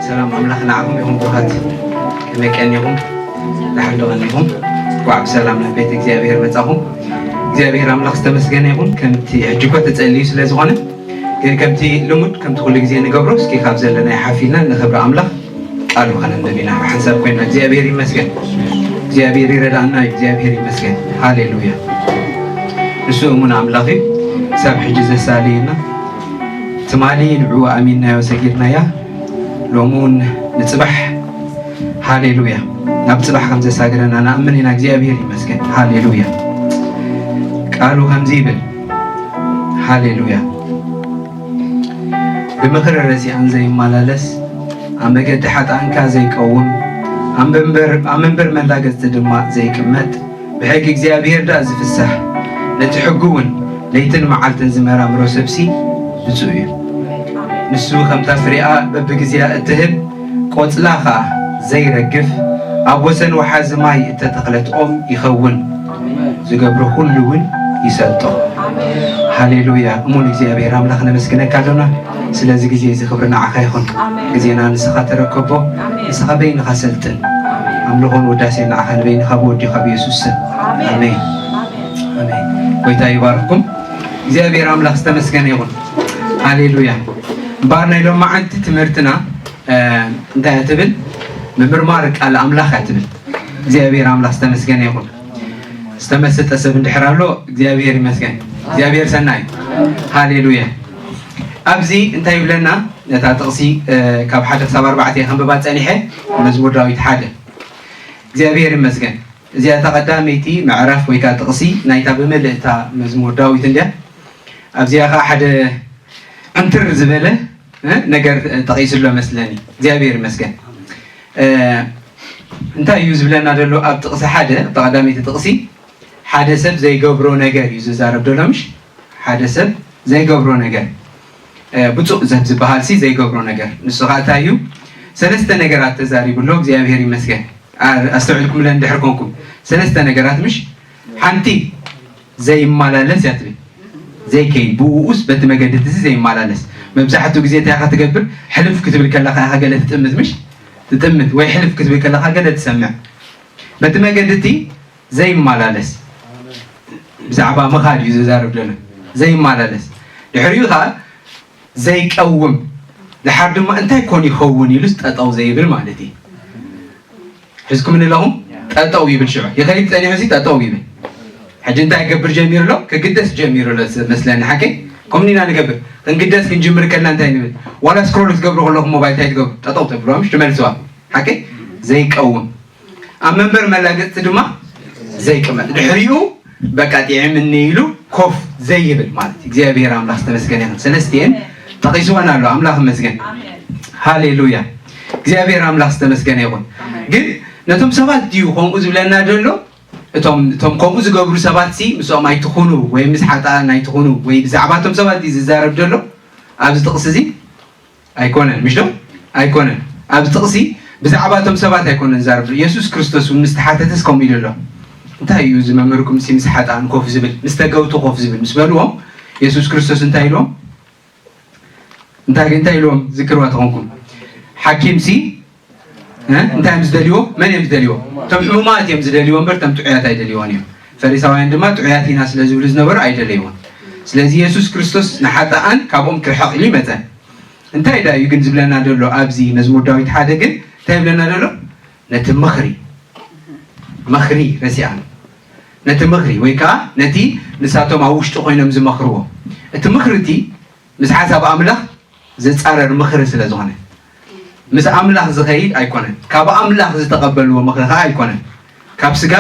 ሰላም ኣምላኽ ንዓኹም ይኹን። ብሩኻት፣ ከመይ ቀኒኹም? ደሓን ዶ ቀኒኹም? እንኳዕ ብሰላም ናብ ቤት እግዚኣብሔር መጻኹም። እግዚኣብሔር ኣምላኽ ዝተመስገነ ይኹን። ከምቲ ሕጂ እኮ ተጸልዩ ስለ ዝኾነ፣ ግን ከምቲ ልሙድ፣ ከምቲ ኩሉ ግዜ ንገብሮ፣ እስኪ ካብ ዘለናዮ ሓፍ ኢልና ንኽብሪ ኣምላኽ ቃሉ ከነንብብ ኢና። ብሓንሳብ ኮይና እግዚኣብሔር ይመስገን። እግዚኣብሔር ይረዳእና እዩ። እግዚኣብሔር ይመስገን። ሃሌሉያ። ንሱ እሙን ኣምላኽ እዩ። ክሳብ ሕጂ ዘሳልየና፣ ትማሊ ንዕኡ ኣሚንናዮ ሰጊድናያ፣ ሎሚ እውን ንጽባሕ፣ ሃሌሉያ፣ ናብ ጽባሕ ከም ዘሳግረና ንኣምን ኢና። እግዚኣብሔር ይመስገን። ሃሌሉያ። ቃሉ ከምዚ ይብል። ሃሌሉያ። ብምኽሪ ረሲኣን ዘይመላለስ፣ ኣብ መገዲ ሓጥኣንካ ዘይቀውም፣ ኣብ መንበር፣ ኣብ መንበር መላገጽቲ ድማ ዘይቅመጥ፣ ብሕጊ እግዚኣብሔር ደኣ ዝፍሳህ፣ ነቲ ሕጉ እውን ለይትን መዓልትን ዝመራምሮ ሰብሲ ብፁዕ እዩ። ንሱ ከምታ ፍሬኣ በብግዜኣ እትህብ፣ ቆጽላ ኸኣ ዘይረግፍ፣ ኣብ ወሰን ወሓዚ ማይ እተተኽለት ኦም ይኸውን። ዝገብሮ ኩሉ እውን ይሰልጦ። ሃሌሉያ። እሙን እግዚኣብሔር ኣምላኽ ነመስግነካ ኣሎና። ስለዚ ግዜ እዚ ክብሪ ንዓኻ ይኹን። ኣሜን። ግዜና ንስኻ ተረከቦ። ኣሜን። ንስኻ በይንኻ ሰልጥን። ኣሜን። ኣምልኾን ውዳሴን ንዓኻ ንበይንኻ ብወዲኻ ብየሱስ ስም። ኣሜን። ኣሜን። ኣሜን። ኣሜን። ጎይታ ይባርክኩም። እግዚኣብሔር ኣምላኽ ዝተመስገነ ይኹን። ሃሌሉያ። እምበኣር ናይ ሎማዓንቲ ትምህርትና፣ እ፣ እንታይ እያ ትብል? ምምርማር ቃል ኣምላኽ እያ ትብል። እግዚኣብሔር ኣምላኽ ዝተመስገነ ይኹን። ዝተመሰጠ ሰብ እንድሕር ኣሎ፣ እግዚኣብሔር ይመስገን። እግዚኣብሔር ሰናይ። ሃሌሉያ። ኣብዚ እንታይ ይብለና? ነታ ጥቕሲ፣ እ፣ ካብ ሓደ ክሳብ ኣርባዕተ እየ ከንብባ ጸኒሐ። መዝሙር ዳዊት ሓደ። እግዚኣብሔር ይመስገን። እዚኣ እታ ቀዳመይቲ ምዕራፍ ወይ ከኣ ጥቕሲ ናይታ ብምልእታ መዝሙር ዳዊት እንድያ። ኣብዚኣ ከኣ ሓደ ዕንትር ዝበለ፣ እ፣ ነገር ጠቒሱ ኣሎ መስለኒ። እግዚኣብሔር ይመስገን። እ፣ እንታይ እዩ ዝብለና ዘሎ ኣብ ጥቕሲ ሓደ፣ ኣብ ቀዳመይቲ ጥቕሲ? ሓደ ሰብ ዘይገብሮ ነገር እዩ ዝዛረብ ዘሎ፣ ምሽ? ሓደ ሰብ ዘይገብሮ ነገር። እ፣ ብፁዕ ሰብ ዝበሃል ሲ ዘይገብሮ ነገር። ንሱ ኸኣ እንታይ እዩ? ሰለስተ ነገራት ተዛሪቡ ኣሎ። እግዚኣብሔር ይመስገን። ኣ-፣ ኣስተውዒልኩምለን እንድሕር ኮንኩም። ሰለስተ ነገራት፣ ምሽ? ሓንቲ ዘይመላለስ እያ ትብል። ዘይከይድ፣ ብኡኡስ በቲ መገዲ እቲ ዘይመላለስ። መብዛሕትኡ ግዜ እንታይ ኢኻ ትገብር? ሕልፍ ክትብል ከለኻ ኢኻ ገለ ትጥምት፣ ምሽ? ትጥምት፣ ወይ ሕልፍ ክትብል ከለኻ ገለ ትሰምዕ። በቲ መገዲ እቲ ዘይመላለስ። ብዛዕባ ምኻድ እዩ ዝዛረብ ዘሎ። ዘይመላለስ። ድሕሪኡ ኸኣ ዘይቀውም። ድሓር ድማ እንታይ ኮን ይኸውን ኢሉስ ጠጠው ዘይብል ማለት እዩ። ሒዝኩም ኣለኹም? ጠጠው ይብል ሽዑ። ይኸይድ ጸኒሑ ሲ ጠጠው ይብል። ሕጂ እንታይ ክገብር ጀሚሩ ኣሎ? ክግደስ ጀሚሩ ኣሎ መስለኒ። ሓቂ? ከምኡ ኢና ንገብር። ክንግደስ ክንጅምር ከለና እንታይ ንብል? ዋላ ስክሮል ክትገብሩ ከለኹም ሞባይል እንታይ ትገብሩ? ጠጠው ተብልዋ፣ ምሽ ትመልስዋ። ሓቂ? ዘይቀውም። ኣብ መንበር መላገጽቲ ድማ ዘይቅመጥ። ድሕሪኡ በቃ ጥዒምኒ ኢሉ ኮፍ ዘይብል ማለት እዩ። እግዚኣብሔር ኣምላኽ ዝተመስገነ ይኹን። ሰለስቲኤን ጠቒስወን ኣሎ። ኣምላኽ ይመስገን። ኣሜን። ሃሌሉያ። እግዚኣብሔር ኣምላኽ ዝተመስገነ ይኹን። ኣሜን። ግን ነቶም ሰባት ድዩ ከምኡ ዝብለና ዘሎ? እቶም፣ እቶም ከምኡ ዝገብሩ ሰባት ሲ ምስኦም ኣይትኹኑ ወይ ምስ ሓጥኣን ኣይትኹኑ ወይ ብዛዕባ እቶም ሰባት ድዩ ዝዛረብ ዘሎ ኣብዚ ጥቕሲ እዚ? ኣይኮነን፣ ምሽ ዶ? ኣይኮነን። ኣብዚ ጥቕሲ ብዛዕባ እቶም ሰባት ኣይኮነን ዝዛረብ ዘሎ። የሱስ ክርስቶስ እውን ምስ ተሓተተስ ከምኡ ኢሉ ኣሎ። እንታይ እዩ እዚ መምህርኩም ሲ ምስ ሓጥኣን ኮፍ ዝብል፣ ምስ ተገውቱ ኮፍ ዝብል? ምስ በልዎም፣ የሱስ ክርስቶስ እንታይ ኢልዎም? እንታይ፣ እንታይ ኢልዎም? ዝክርዋ ተኾንኩም። ሓኪም ሲ፣ እ? እንታይ እዮም ዝደልይዎ? መን እዮም ዝደልይዎ? እቶም ሕሙማት እዮም ዝደልይዎ እምበር፣ እቶም ጥዑያት ኣይደልይዎን እዮም። ፈሪሳውያን ድማ ጥዑያት ኢና ስለ ዝብሉ ዝነበሩ ኣይደለይዎን። ስለዚ የሱስ ክርስቶስ ንሓጥኣን ካብኦም ክርሕቕ ኢሉ ይመጸ። እንታይ ደኣ እዩ ግን ዝብለና ዘሎ ኣብዚ መዝሙር ዳዊት ሓደ ግን እንታይ ይብለና ዘሎ? ነቲ ምኽሪ፣ ምኽሪ ረሲኣን። ነቲ ምኽሪ ወይ ከኣ ነቲ ንሳቶም ኣብ ውሽጢ ኮይኖም ዝመኽርዎ። እቲ ምኽሪ እቲ ምስ ሓሳብ ኣምላኽ ዝጻረር ምኽሪ ስለ ዝኾነ። ምስ ኣምላኽ ዝኸይድ ኣይኮነን። ካብ ኣምላኽ ዝተቐበልዎ ምኽሪ ከኣ ኣይኮነን። ካብ ስጋ፣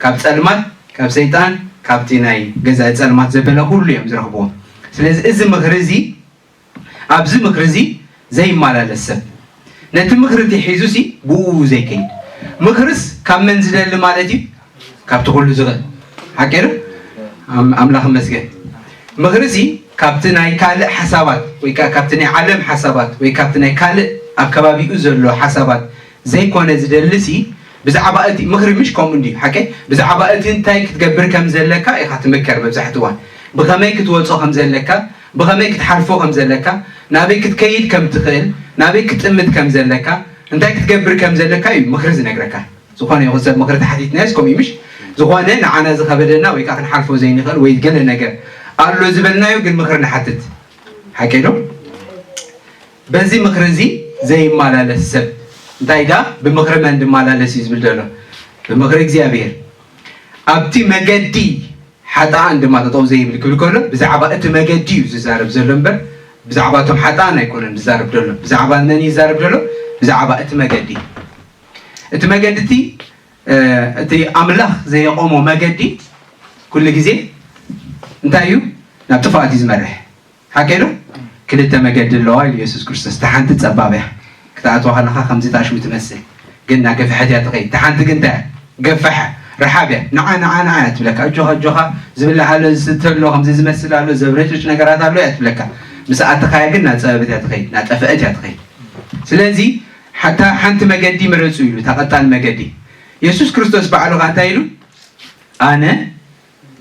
ካብ ጸልማት፣ ካብ ሰይጣን፣ ካብቲ ናይ ገዛኢ ጸልማት ዘበለ ኩሉ እዮም ዝረኽብዎ። ስለዚ እዚ ምኽሪ እዚ ኣብዚ ምኽሪ እዚ ዘይመላለስ ሰብ፣ ነቲ ምኽሪ እቲ ሒዙ ሲ ብኡ ዘይከይድ። ምኽርስ ካብ መን ዝደሊ ማለት እዩ? ካብቲ ኩሉ ዝኽእል። ሓቂ ዶ? ኣም-፣ ኣምላኽ ይመስገን። ምኽሪ ሲ ካብቲ ናይ ካልእ ሓሳባት ወይ ከኣ ካብቲ ናይ ዓለም ሓሳባት ወይ ካብቲ ናይ ካልእ ኣብ ከባቢኡ ዘሎ ሓሳባት ዘይኮነ ዝደሊ ሲ ብዛዕባ እቲ ምኽሪ ምሽ ከምኡ እንድዩ። ሓቂ? ብዛዕባ እቲ እንታይ ክትገብር ከም ዘለካ ኢኻ ትምከር መብዛሕትኡ እዋን። ብኸመይ ክትወጾ ከም ዘለካ፣ ብኸመይ ክትሓልፎ ከም ዘለካ፣ ናበይ ክትከይድ ከም ትኽእል፣ ናበይ ክትጥምት ከም ዘለካ፣ እንታይ ክትገብር ከም ዘለካ እዩ ምኽሪ ዝነግረካ። ዝኾነ ይኹን ሰብ ምኽሪ ተሓቲትናዮስ ከምኡ እዩ፣ ምሽ? ዝኾነ ንዓና ዝኸበደና ወይ ከዓ ክንሓልፎ ዘይንኽእል ወይ ገለ ነገር ኣሎ ዝበልናዮ ግን ምኽሪ ንሓትት። ሓቂ ዶ? በዚ ምኽሪ እዚ ዘይመላለስ ሰብ እንታይ ዳ ብምኽሪ መን ድመላለስ እዩ ዝብል ዘሎ? ብምኽሪ እግዚኣብሔር። ኣብቲ መገዲ ሓጥኣን ድማ ጠጠው ዘይብል ክብል ከሎ ብዛዕባ እቲ መገዲ እዩ ዝዛረብ ዘሎ እምበር ብዛዕባ እቶም ሓጥኣን ኣይኮነን ዝዛረብ ዘሎ። ብዛዕባ መን እዩ ዝዛረብ ዘሎ? ብዛዕባ እቲ መገዲ። እቲ መገዲ እቲ እቲ ኣምላኽ ዘየቆሞ መገዲ ኩሉ ግዜ እንታይ እዩ? ናብ ጥፍኣት እዩ ዝመርሕ። ሓቂ ዶ? ክልተ መገዲ ኣለዋ ኢሉ የሱስ ክርስቶስ። እታ ሓንቲ ጸባብ እያ፣ ክትኣትዋ ከለኻ ከምዚ ታሽሙ ትመስል፣ ግን እናገፍሐት እያ ትኸይድ። እታ ሓንቲ ግን እንታይ እያ? ገፋሕ እያ፣ ረሓብ እያ። ንዓ ንዓ ንዓ እያ ትብለካ። ኣጆኻ ኣጆኻ፣ ዝብላዕ ኣሎ፣ ዝስተ ኣሎ፣ ከምዚ ዝመስል ኣሎ፣ ዘብረጭርጭ ነገራት ኣሎ እያ ትብለካ። ምስ ኣተኻያ ግን እናጸበበት እያ ትኸይድ፣ እናጠፍአት እያ ትኸይድ። ስለዚ ሓታ ሓንቲ መገዲ ምረጹ ኢሉ፣ እታ ቀጣን መገዲ። የሱስ ክርስቶስ ባዕሉ ኸኣ እንታይ ኢሉ? ኣነ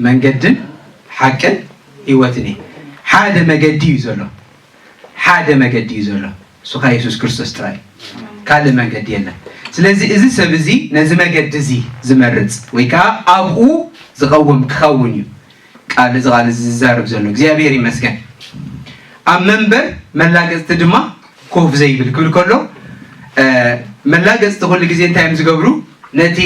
መንገድን ሓቅን ህይወትን እየ። ሓደ መገዲ እዩ ዘሎ። ሓደ መገዲ እዩ ዘሎ። እሱ ኸኣ የሱስ ክርስቶስ ጥራይ እዩ። ካልእ መንገዲ የለን። ስለዚ እዚ ሰብ እዚ ነዚ መገዲ እዚ ዝመርጽ ወይ ከኣ ኣብኡ ዝቐውም ክኸውን እዩ። ቃል እዚ ቃል እዚ ዝዛረብ ዘሎ እግዚኣብሔር ይመስገን። ኣብ መንበር መላገጽቲ ድማ ኮፍ ዘይብል ክብል ከሎ፣ እ፣ መላገጽቲ ኩሉ ግዜ እንታይ እዮም ዝገብሩ? ነቲ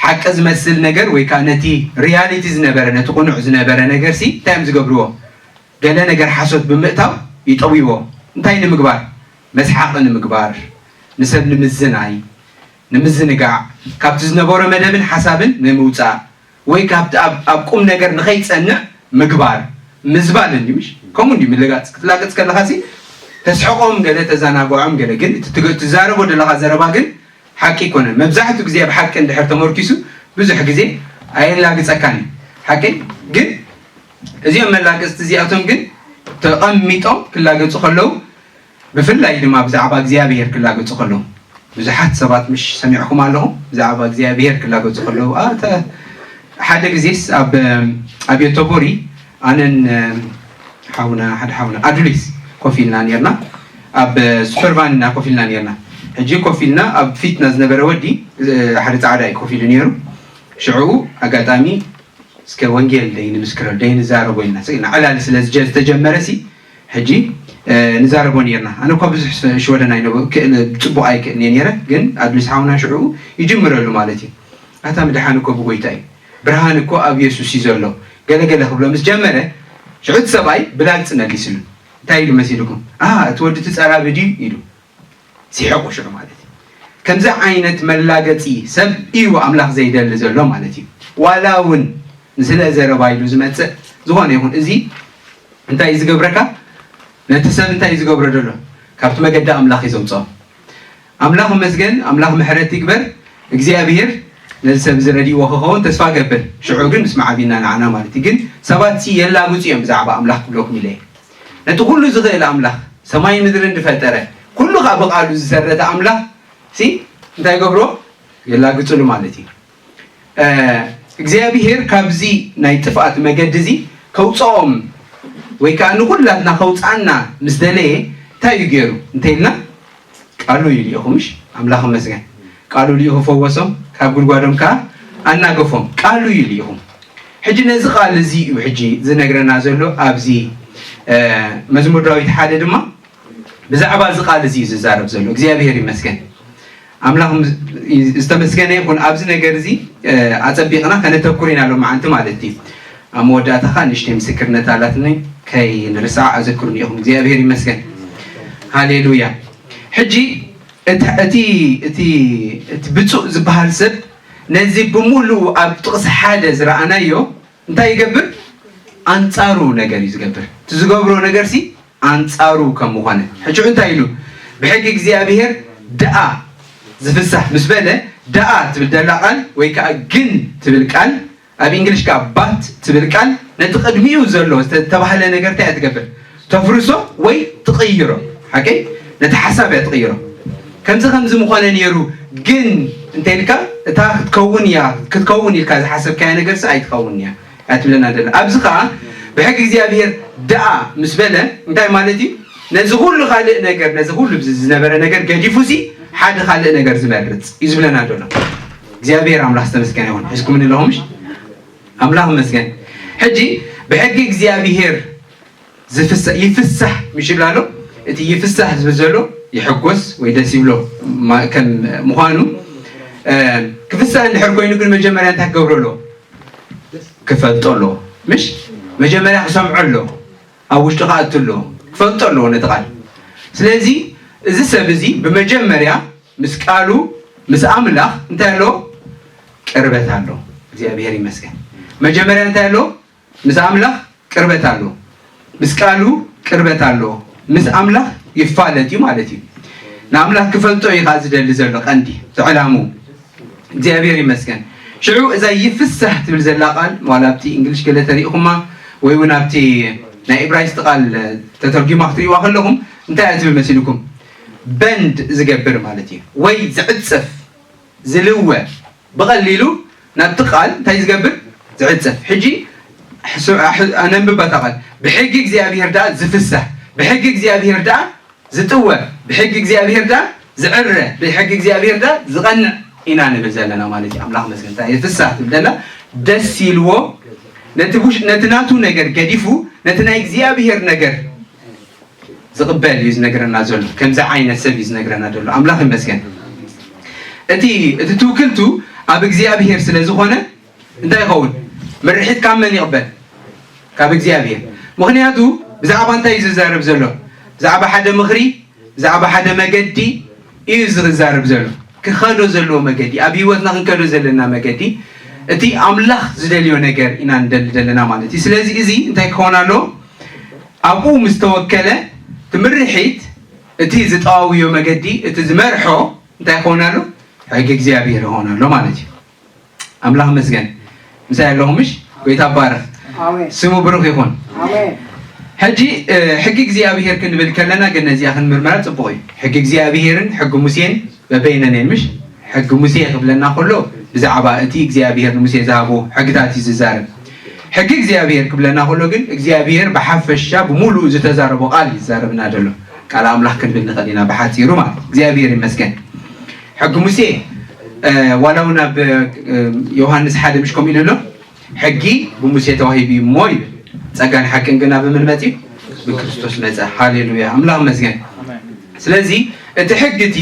ሓቂ ዝመስል ነገር ወይ ከዓ ነቲ ሪያሊቲ ዝነበረ፣ ነቲ ቅኑዕ ዝነበረ ነገር ሲ እንታይ እዮም ዝገብርዎ? ገለ ነገር ሓሶት ብምእታው ይጠውይዎ። እንታይ ንምግባር? መስሓቂ ንምግባር፣ ንሰብ ንምዝናይ፣ ንምዝንጋዕ፣ ካብቲ ዝነበሮ መደብን ሓሳብን ንምውጻእ፣ ወይ ካብቲ ኣብ፣ ኣብ ቁም ነገር ንኸይጸንዕ ምግባር፣ ምዝባል እንዲ፣ ምሽ? ከምኡ እንዲ ምልጋጽ፣ ክትላገጽ ከለኻ ሲ ተስሕቆም ገለ ተዘናግዖም ገለ፣ ግን እቲ ትገ-፣ ትዛረቦ ዘለኻ ዘረባ ግን ሓቂ ኣይኮነን። መብዛሕትኡ ግዜ ኣብ ሓቂ እንድሕር ተመርኪሱ ብዙሕ ግዜ ኣየላግጸካን እዩ። ሓቂ ግን እዚኦም መላገጽቲ እዚኣቶም ግን ተቐሚጦም ክላገጹ ከለዉ ብፍላይ ድማ ብዛዕባ እግዚኣብሔር ክላገጹ ከለዉ፣ ብዙሓት ሰባት ምሽ ሰሚዕኩም ኣለኹም፣ ብዛዕባ እግዚኣብሔር ክላገጹ ከለዉ፣ ኣተ-፣ ሓደ ግዜስ ኣብ፣ ኣብ ዮቶቦሪ ኣነን፣ ሓውና፣ ሓደ ሓውና ኣዱሊስ ኮፍ ኢልና ኔርና፣ ኣብ ሱፐርቫን ኢና ኮፍ ኢልና ኔርና። ሕጂ ኮፍ ኢልና ኣብ ፊትና ዝነበረ ወዲ፣ ሓደ ጻዕዳ እዩ ኮፍ ኢሉ ኔሩ። ሽዑ ኣጋጣሚ እስከ ወንጌል ደይ ንምስክረሉ፣ ደይ ንዛረቦ ኢልና። ስኢና ዕላል ስለ ዝጀ-፣ ዝተጀመረ ሲ፣ ሕጂ፣ እ፣ ንዛረቦ ኔርና። ኣነ እኳ ብዙሕ ስ-፣ ሽወደን ኣይነበ-፣ ክእል-፣ ጽቡቕ ኣይክእልን እየ ኔረ፣ ግን ኣድሊስ ሓውና ሽዑ ይጅምረሉ ማለት እዩ። ኣታ ምድሓን እኮ ብጎይታ እዩ። ብርሃን እኮ ኣብ የሱስ እዩ ዘሎ። ገለ ገለ ክብሎ ምስ ጀመረ፣ ሽዑ እቲ ሰብኣይ ብላግጺ መሊስሉ። እንታይ ኢሉ መሲልኩም? "ኣ፣ እቲ ወዲ እቲ ጸራቢ ድዩ?" ኢሉ። ሲሕቁ ሽዑ ማለት እዩ። ከምዚ ዓይነት መላገጺ ሰብ እዩ ኣምላኽ ዘይደሊ ዘሎ ማለት እዩ። ዋላ እውን ንስለ ዘረባ ኢሉ ዝመጽእ ዝኾነ ይኹን፣ እዚ እንታይ እዩ ዝገብረካ? ነቲ ሰብ እንታይ እዩ ዝገብሮ ዘሎ? ካብቲ መገዲ ኣምላኽ እዩ ዘውጽኦ። ኣምላኽ ይመስገን፣ ኣምላኽ ምሕረት ይግበር። እግዚኣብሔር ነዚ ሰብ እዚ ረድእዎ ክኸውን ተስፋ ገብር። ሽዑ ግን ምስ መዓቢና ንዓና ማለት እዩ። ግን ሰባት ሲ የላግጹ እዮም ብዛዕባ ኣምላኽ ክብለኩም ኢለ እየ። ነቲ ኩሉ ዝኽእል ኣምላኽ ሰማይን ምድርን ዝፈጠረ፣ ኩሉ ኸኣ ብቓሉ ዝሰረተ ኣምላኽ ሲ እንታይ ገብሮ? የላግጽሉ ማለት እዩ። እ፣ እግዚኣብሔር ካብዚ ናይ ጥፍኣት መገዲ እዚ ከውጽኦም ወይ ከኣ ንኹላትና ከውጽኣና ምስ ደለየ እንታይ እዩ ገይሩ እንተኢልና፣ ቃሉ እዩ ልኢኹ፣ ምሽ? ኣምላኽ ይመስገን። ቃሉ ልኢኹ ፈወሶም፣ ካብ ጉድጓዶም ከኣ ኣናገፎም። ቃሉ እዩ ልኢኹ። ሕጂ ነዚ ቃል እዚ እዩ ሕጂ ዝነግረና ዘሎ ኣብዚ፣ እ፣ መዝሙር ዳዊት ሓደ ድማ ብዛዕባ እዚ ቃል እዚ እዩ ዝዛረብ ዘሎ። እግዚኣብሔር ይመስገን። ኣምላኽ ምስ-፣ ዝተመስገነ ይኹን። ኣብዚ ነገር እዚ፣ እ፣ ኣጸቢቕና ከነተኩር ኢና ሎማዓንቲ ማለት እዩ። ኣብ መወዳእታ ኸኣ ንእሽተይ ምስክርነት ኣላትኒ፣ ከይንርስዓ ኣዘክሩኒ ኢኹም። እግዚኣብሔር ይመስገን። ሃሌሉያ። ሕጂ እቲ፣ እቲ፣ እቲ፣ እቲ ብፁዕ ዝበሃል ሰብ ነዚ ብምሉኡ ኣብ ጥቕሲ ሓደ ዝረኣናዮ እንታይ ይገብር? ኣንጻሩ ነገር እዩ ዝገብር። እቲ ዝገብሮ ነገርሲ ኣንጻሩ ከም ምኾነ። ሕጂ እንታይ ኢሉ? "ብሕጊ እግዚኣብሔር ደኣ ዝፍሳህ" ምስ በለ፣ ደኣ ትብል ደላ ቃል ወይ ከኣ ግን ትብል ቃል፣ ኣብ እንግሊሽ ከኣ ባት ትብል ቃል፣ ነቲ ቅድሚኡ ዘሎ ዝተባህለ ነገር እንታይ እያ ትገብር? ተፍርሶ ወይ ትቕይሮ። ሓቀይ? ነቲ ሓሳብ እያ ትቕይሮ። ከምዚ ከምዚ ምኾነ ነይሩ፣ ግን እንተ ኢልካ፣ እታ ክትከውን እያ፣ ክትከውን ኢልካ ዝሓሰብካያ ነገርሲ ኣይትኸውን እያ። እያ ትብለና ዘላ። ኣብዚ ኸዓ ብሕጊ እግዚኣብሔር ደኣ ምስ በለ እንታይ ማለት እዩ? ነዚ ኩሉ ካልእ ነገር፣ ነዚ ኩሉ ዝነበረ ነገር ገዲፉ ሲ ሓደ ካልእ ነገር ዝመርጽ እዩ ዝብለና ዘሎ። እግዚኣብሔር ኣምላኽ ዝተመስገነ ይኹን። ሒዝኩም ኣለኹም ምሽ? ኣምላኽ ይመስገን። ሕጂ ብሕጊ እግዚኣብሔር ዝፍሰ-፣ ይፍሳህ ምሽ ይብላ ኣሎ። እቲ ይፍሳህ ዝብል ዘሎ ይሕጎስ ወይ ደስ ይብሎ ማ-፣ ከም ምዃኑ፣ እ፣ ክፍሳህ እንድሕር ኮይኑ ግን መጀመርያ እንታይ ክገብሮ ኣለዎ? ክፈልጦ ኣለዎ። ምሽ? መጀመርያ ክሰምዖ ኣለዎ። ኣብ ውሽጡ ክኣቱ ኣለዎ። ክፈልጦ ኣለዎ ነቲ ቃል። ስለዚ እዚ ሰብ እዚ ብመጀመርያ ምስ ቃሉ፣ ምስ ኣምላኽ እንታይ ኣለዎ? ቅርበት ኣለዎ። እግዚኣብሔር ይመስገን። መጀመርያ እንታይ ኣለዎ? ምስ ኣምላኽ ቅርበት ኣለዎ። ምስ ቃሉ ቅርበት ኣለዎ። ምስ ኣምላኽ ይፋለጥ እዩ ማለት እዩ። ንኣምላኽ ክፈልጦ እዩ ከዓ ዝደሊ ዘሎ ቀንዲ እቲ ዕላምኡ። እግዚኣብሔር ይመስገን። ሽዑ እዛ ይፍሳህ ትብል ዘላ ቃል፣ ዋላ ኣብቲ እንግሊሽ ገለ ተሪእኹማ፣ ወይ እውን ኣብቲ ናይ እብራይስጥ ቃል ተተርጒማ ክትሪእዋ ከለኹም፣ እንታይ እያ ትብል መሲልኩም? በንድ ዝገብር ማለት እዩ። ወይ ዝዕጽፍ፣ ዝልወ፣ ብቐሊሉ ናብቲ ቃል እንታይ ዝገብር? ዝዕጽፍ። ሕጂ ሕሱ-፣ ኣሕ-፣ ኣነንብባ እታ ቃል። ብሕጊ እግዚኣብሔር ደኣ ዝፍሳህ፣ ብሕጊ እግዚኣብሔር ደኣ ዝጥወር፣ ብሕጊ እግዚኣብሔር ደኣ ዝዕረ፣ ብሕጊ እግዚኣብሔር ደኣ ዝቐንዕ ኢና ንብል ዘለና ማለት እዩ። ኣምላኽ መስገን። እንታይ ፍሳህ ትብል ዘላ? ደስ ኢልዎ፣ ነቲ ውሽ-፣ ነቲ ናቱ ነገር ገዲፉ፣ ነቲ ናይ እግዚኣብሔር ነገር ዝቕበል እዩ ዝነግረና ዘሎ። ከምዚ ዓይነት ሰብ እዩ ዝነግረና ዘሎ። ኣምላኽ ይመስገን። እቲ፣ እቲ ትውክልቱ ኣብ እግዚኣብሔር ስለ ዝኾነ እንታይ ይኸውን? ምርሒት ካብ መን ይቕበል? ካብ እግዚኣብሔር። ምኽንያቱ ብዛዕባ እንታይ እዩ ዝዛረብ ዘሎ? ብዛዕባ ሓደ ምኽሪ፣ ብዛዕባ ሓደ መገዲ እዩ ዝዛረብ ዘሎ። ክኸዶ ዘለዎ መገዲ፣ ኣብ ህይወትና ክንከዶ ዘለና መገዲ፣ እቲ ኣምላኽ ዝደልዮ ነገር ኢና ንደሊ ዘለና ማለት እዩ። ስለዚ እዚ እንታይ ክኸውን ኣለዎ? ኣብኡ ምስ ተወከለ፣ እቲ ምርሒት፣ እቲ ዝጠዋውዮ መገዲ፣ እቲ ዝመርሖ እንታይ ክኸውን ኣሎ? ሕጊ እግዚኣብሔር ይኸውን ኣሎ ማለት እዩ። ኣምላኽ መስገን። ምሳይ ኣለኹም ምሽ? ጎይታ ባረኽ። ኣሜን። ስሙ ብሩኽ ይኹን። ኣሜን። ሕጂ፣ እ፣ ሕጊ እግዚኣብሔር ክንብል ከለና ግን ነዚኣ ክንምርምራ ጽቡቕ እዩ። ሕጊ እግዚኣብሔርን ሕጊ ሙሴን በበይነን እየን ምሽ? ሕጊ ሙሴ ክብለና ከሎ ብዛዕባ እቲ እግዚኣብሔር ንሙሴ ዝሃቦ ሕግታት እዩ ዝዛረብ። ሕጊ እግዚኣብሔር ክብለና ከሎ ግን እግዚኣብሔር ብሓፈሻ ብምሉኡ ዝተዛረቦ ቃል እዩ ዝዛረብና ዘሎ። ቃል ኣምላኽ ክንብል ንኽእል ኢና ብሓጺሩ ማለት። እግዚኣብሔር ይመስገን። ሕጊ ሙሴ፣ እ፣ ዋላ እውን ኣብ፣ እ፣ ዮሃንስ ሓደ ምሽ ከምኡ ኢሉ ኣሎ? ሕጊ ብሙሴ ተዋሂቡ እዩ እሞ ይብል። ጸጋን ሓቅን ግና ብምን መጺኡ? ብክርስቶስ መጸ። ሃሌሉያ። ኣምላኽ ይመስገን። ስለዚ እቲ ሕጊ እቲ፣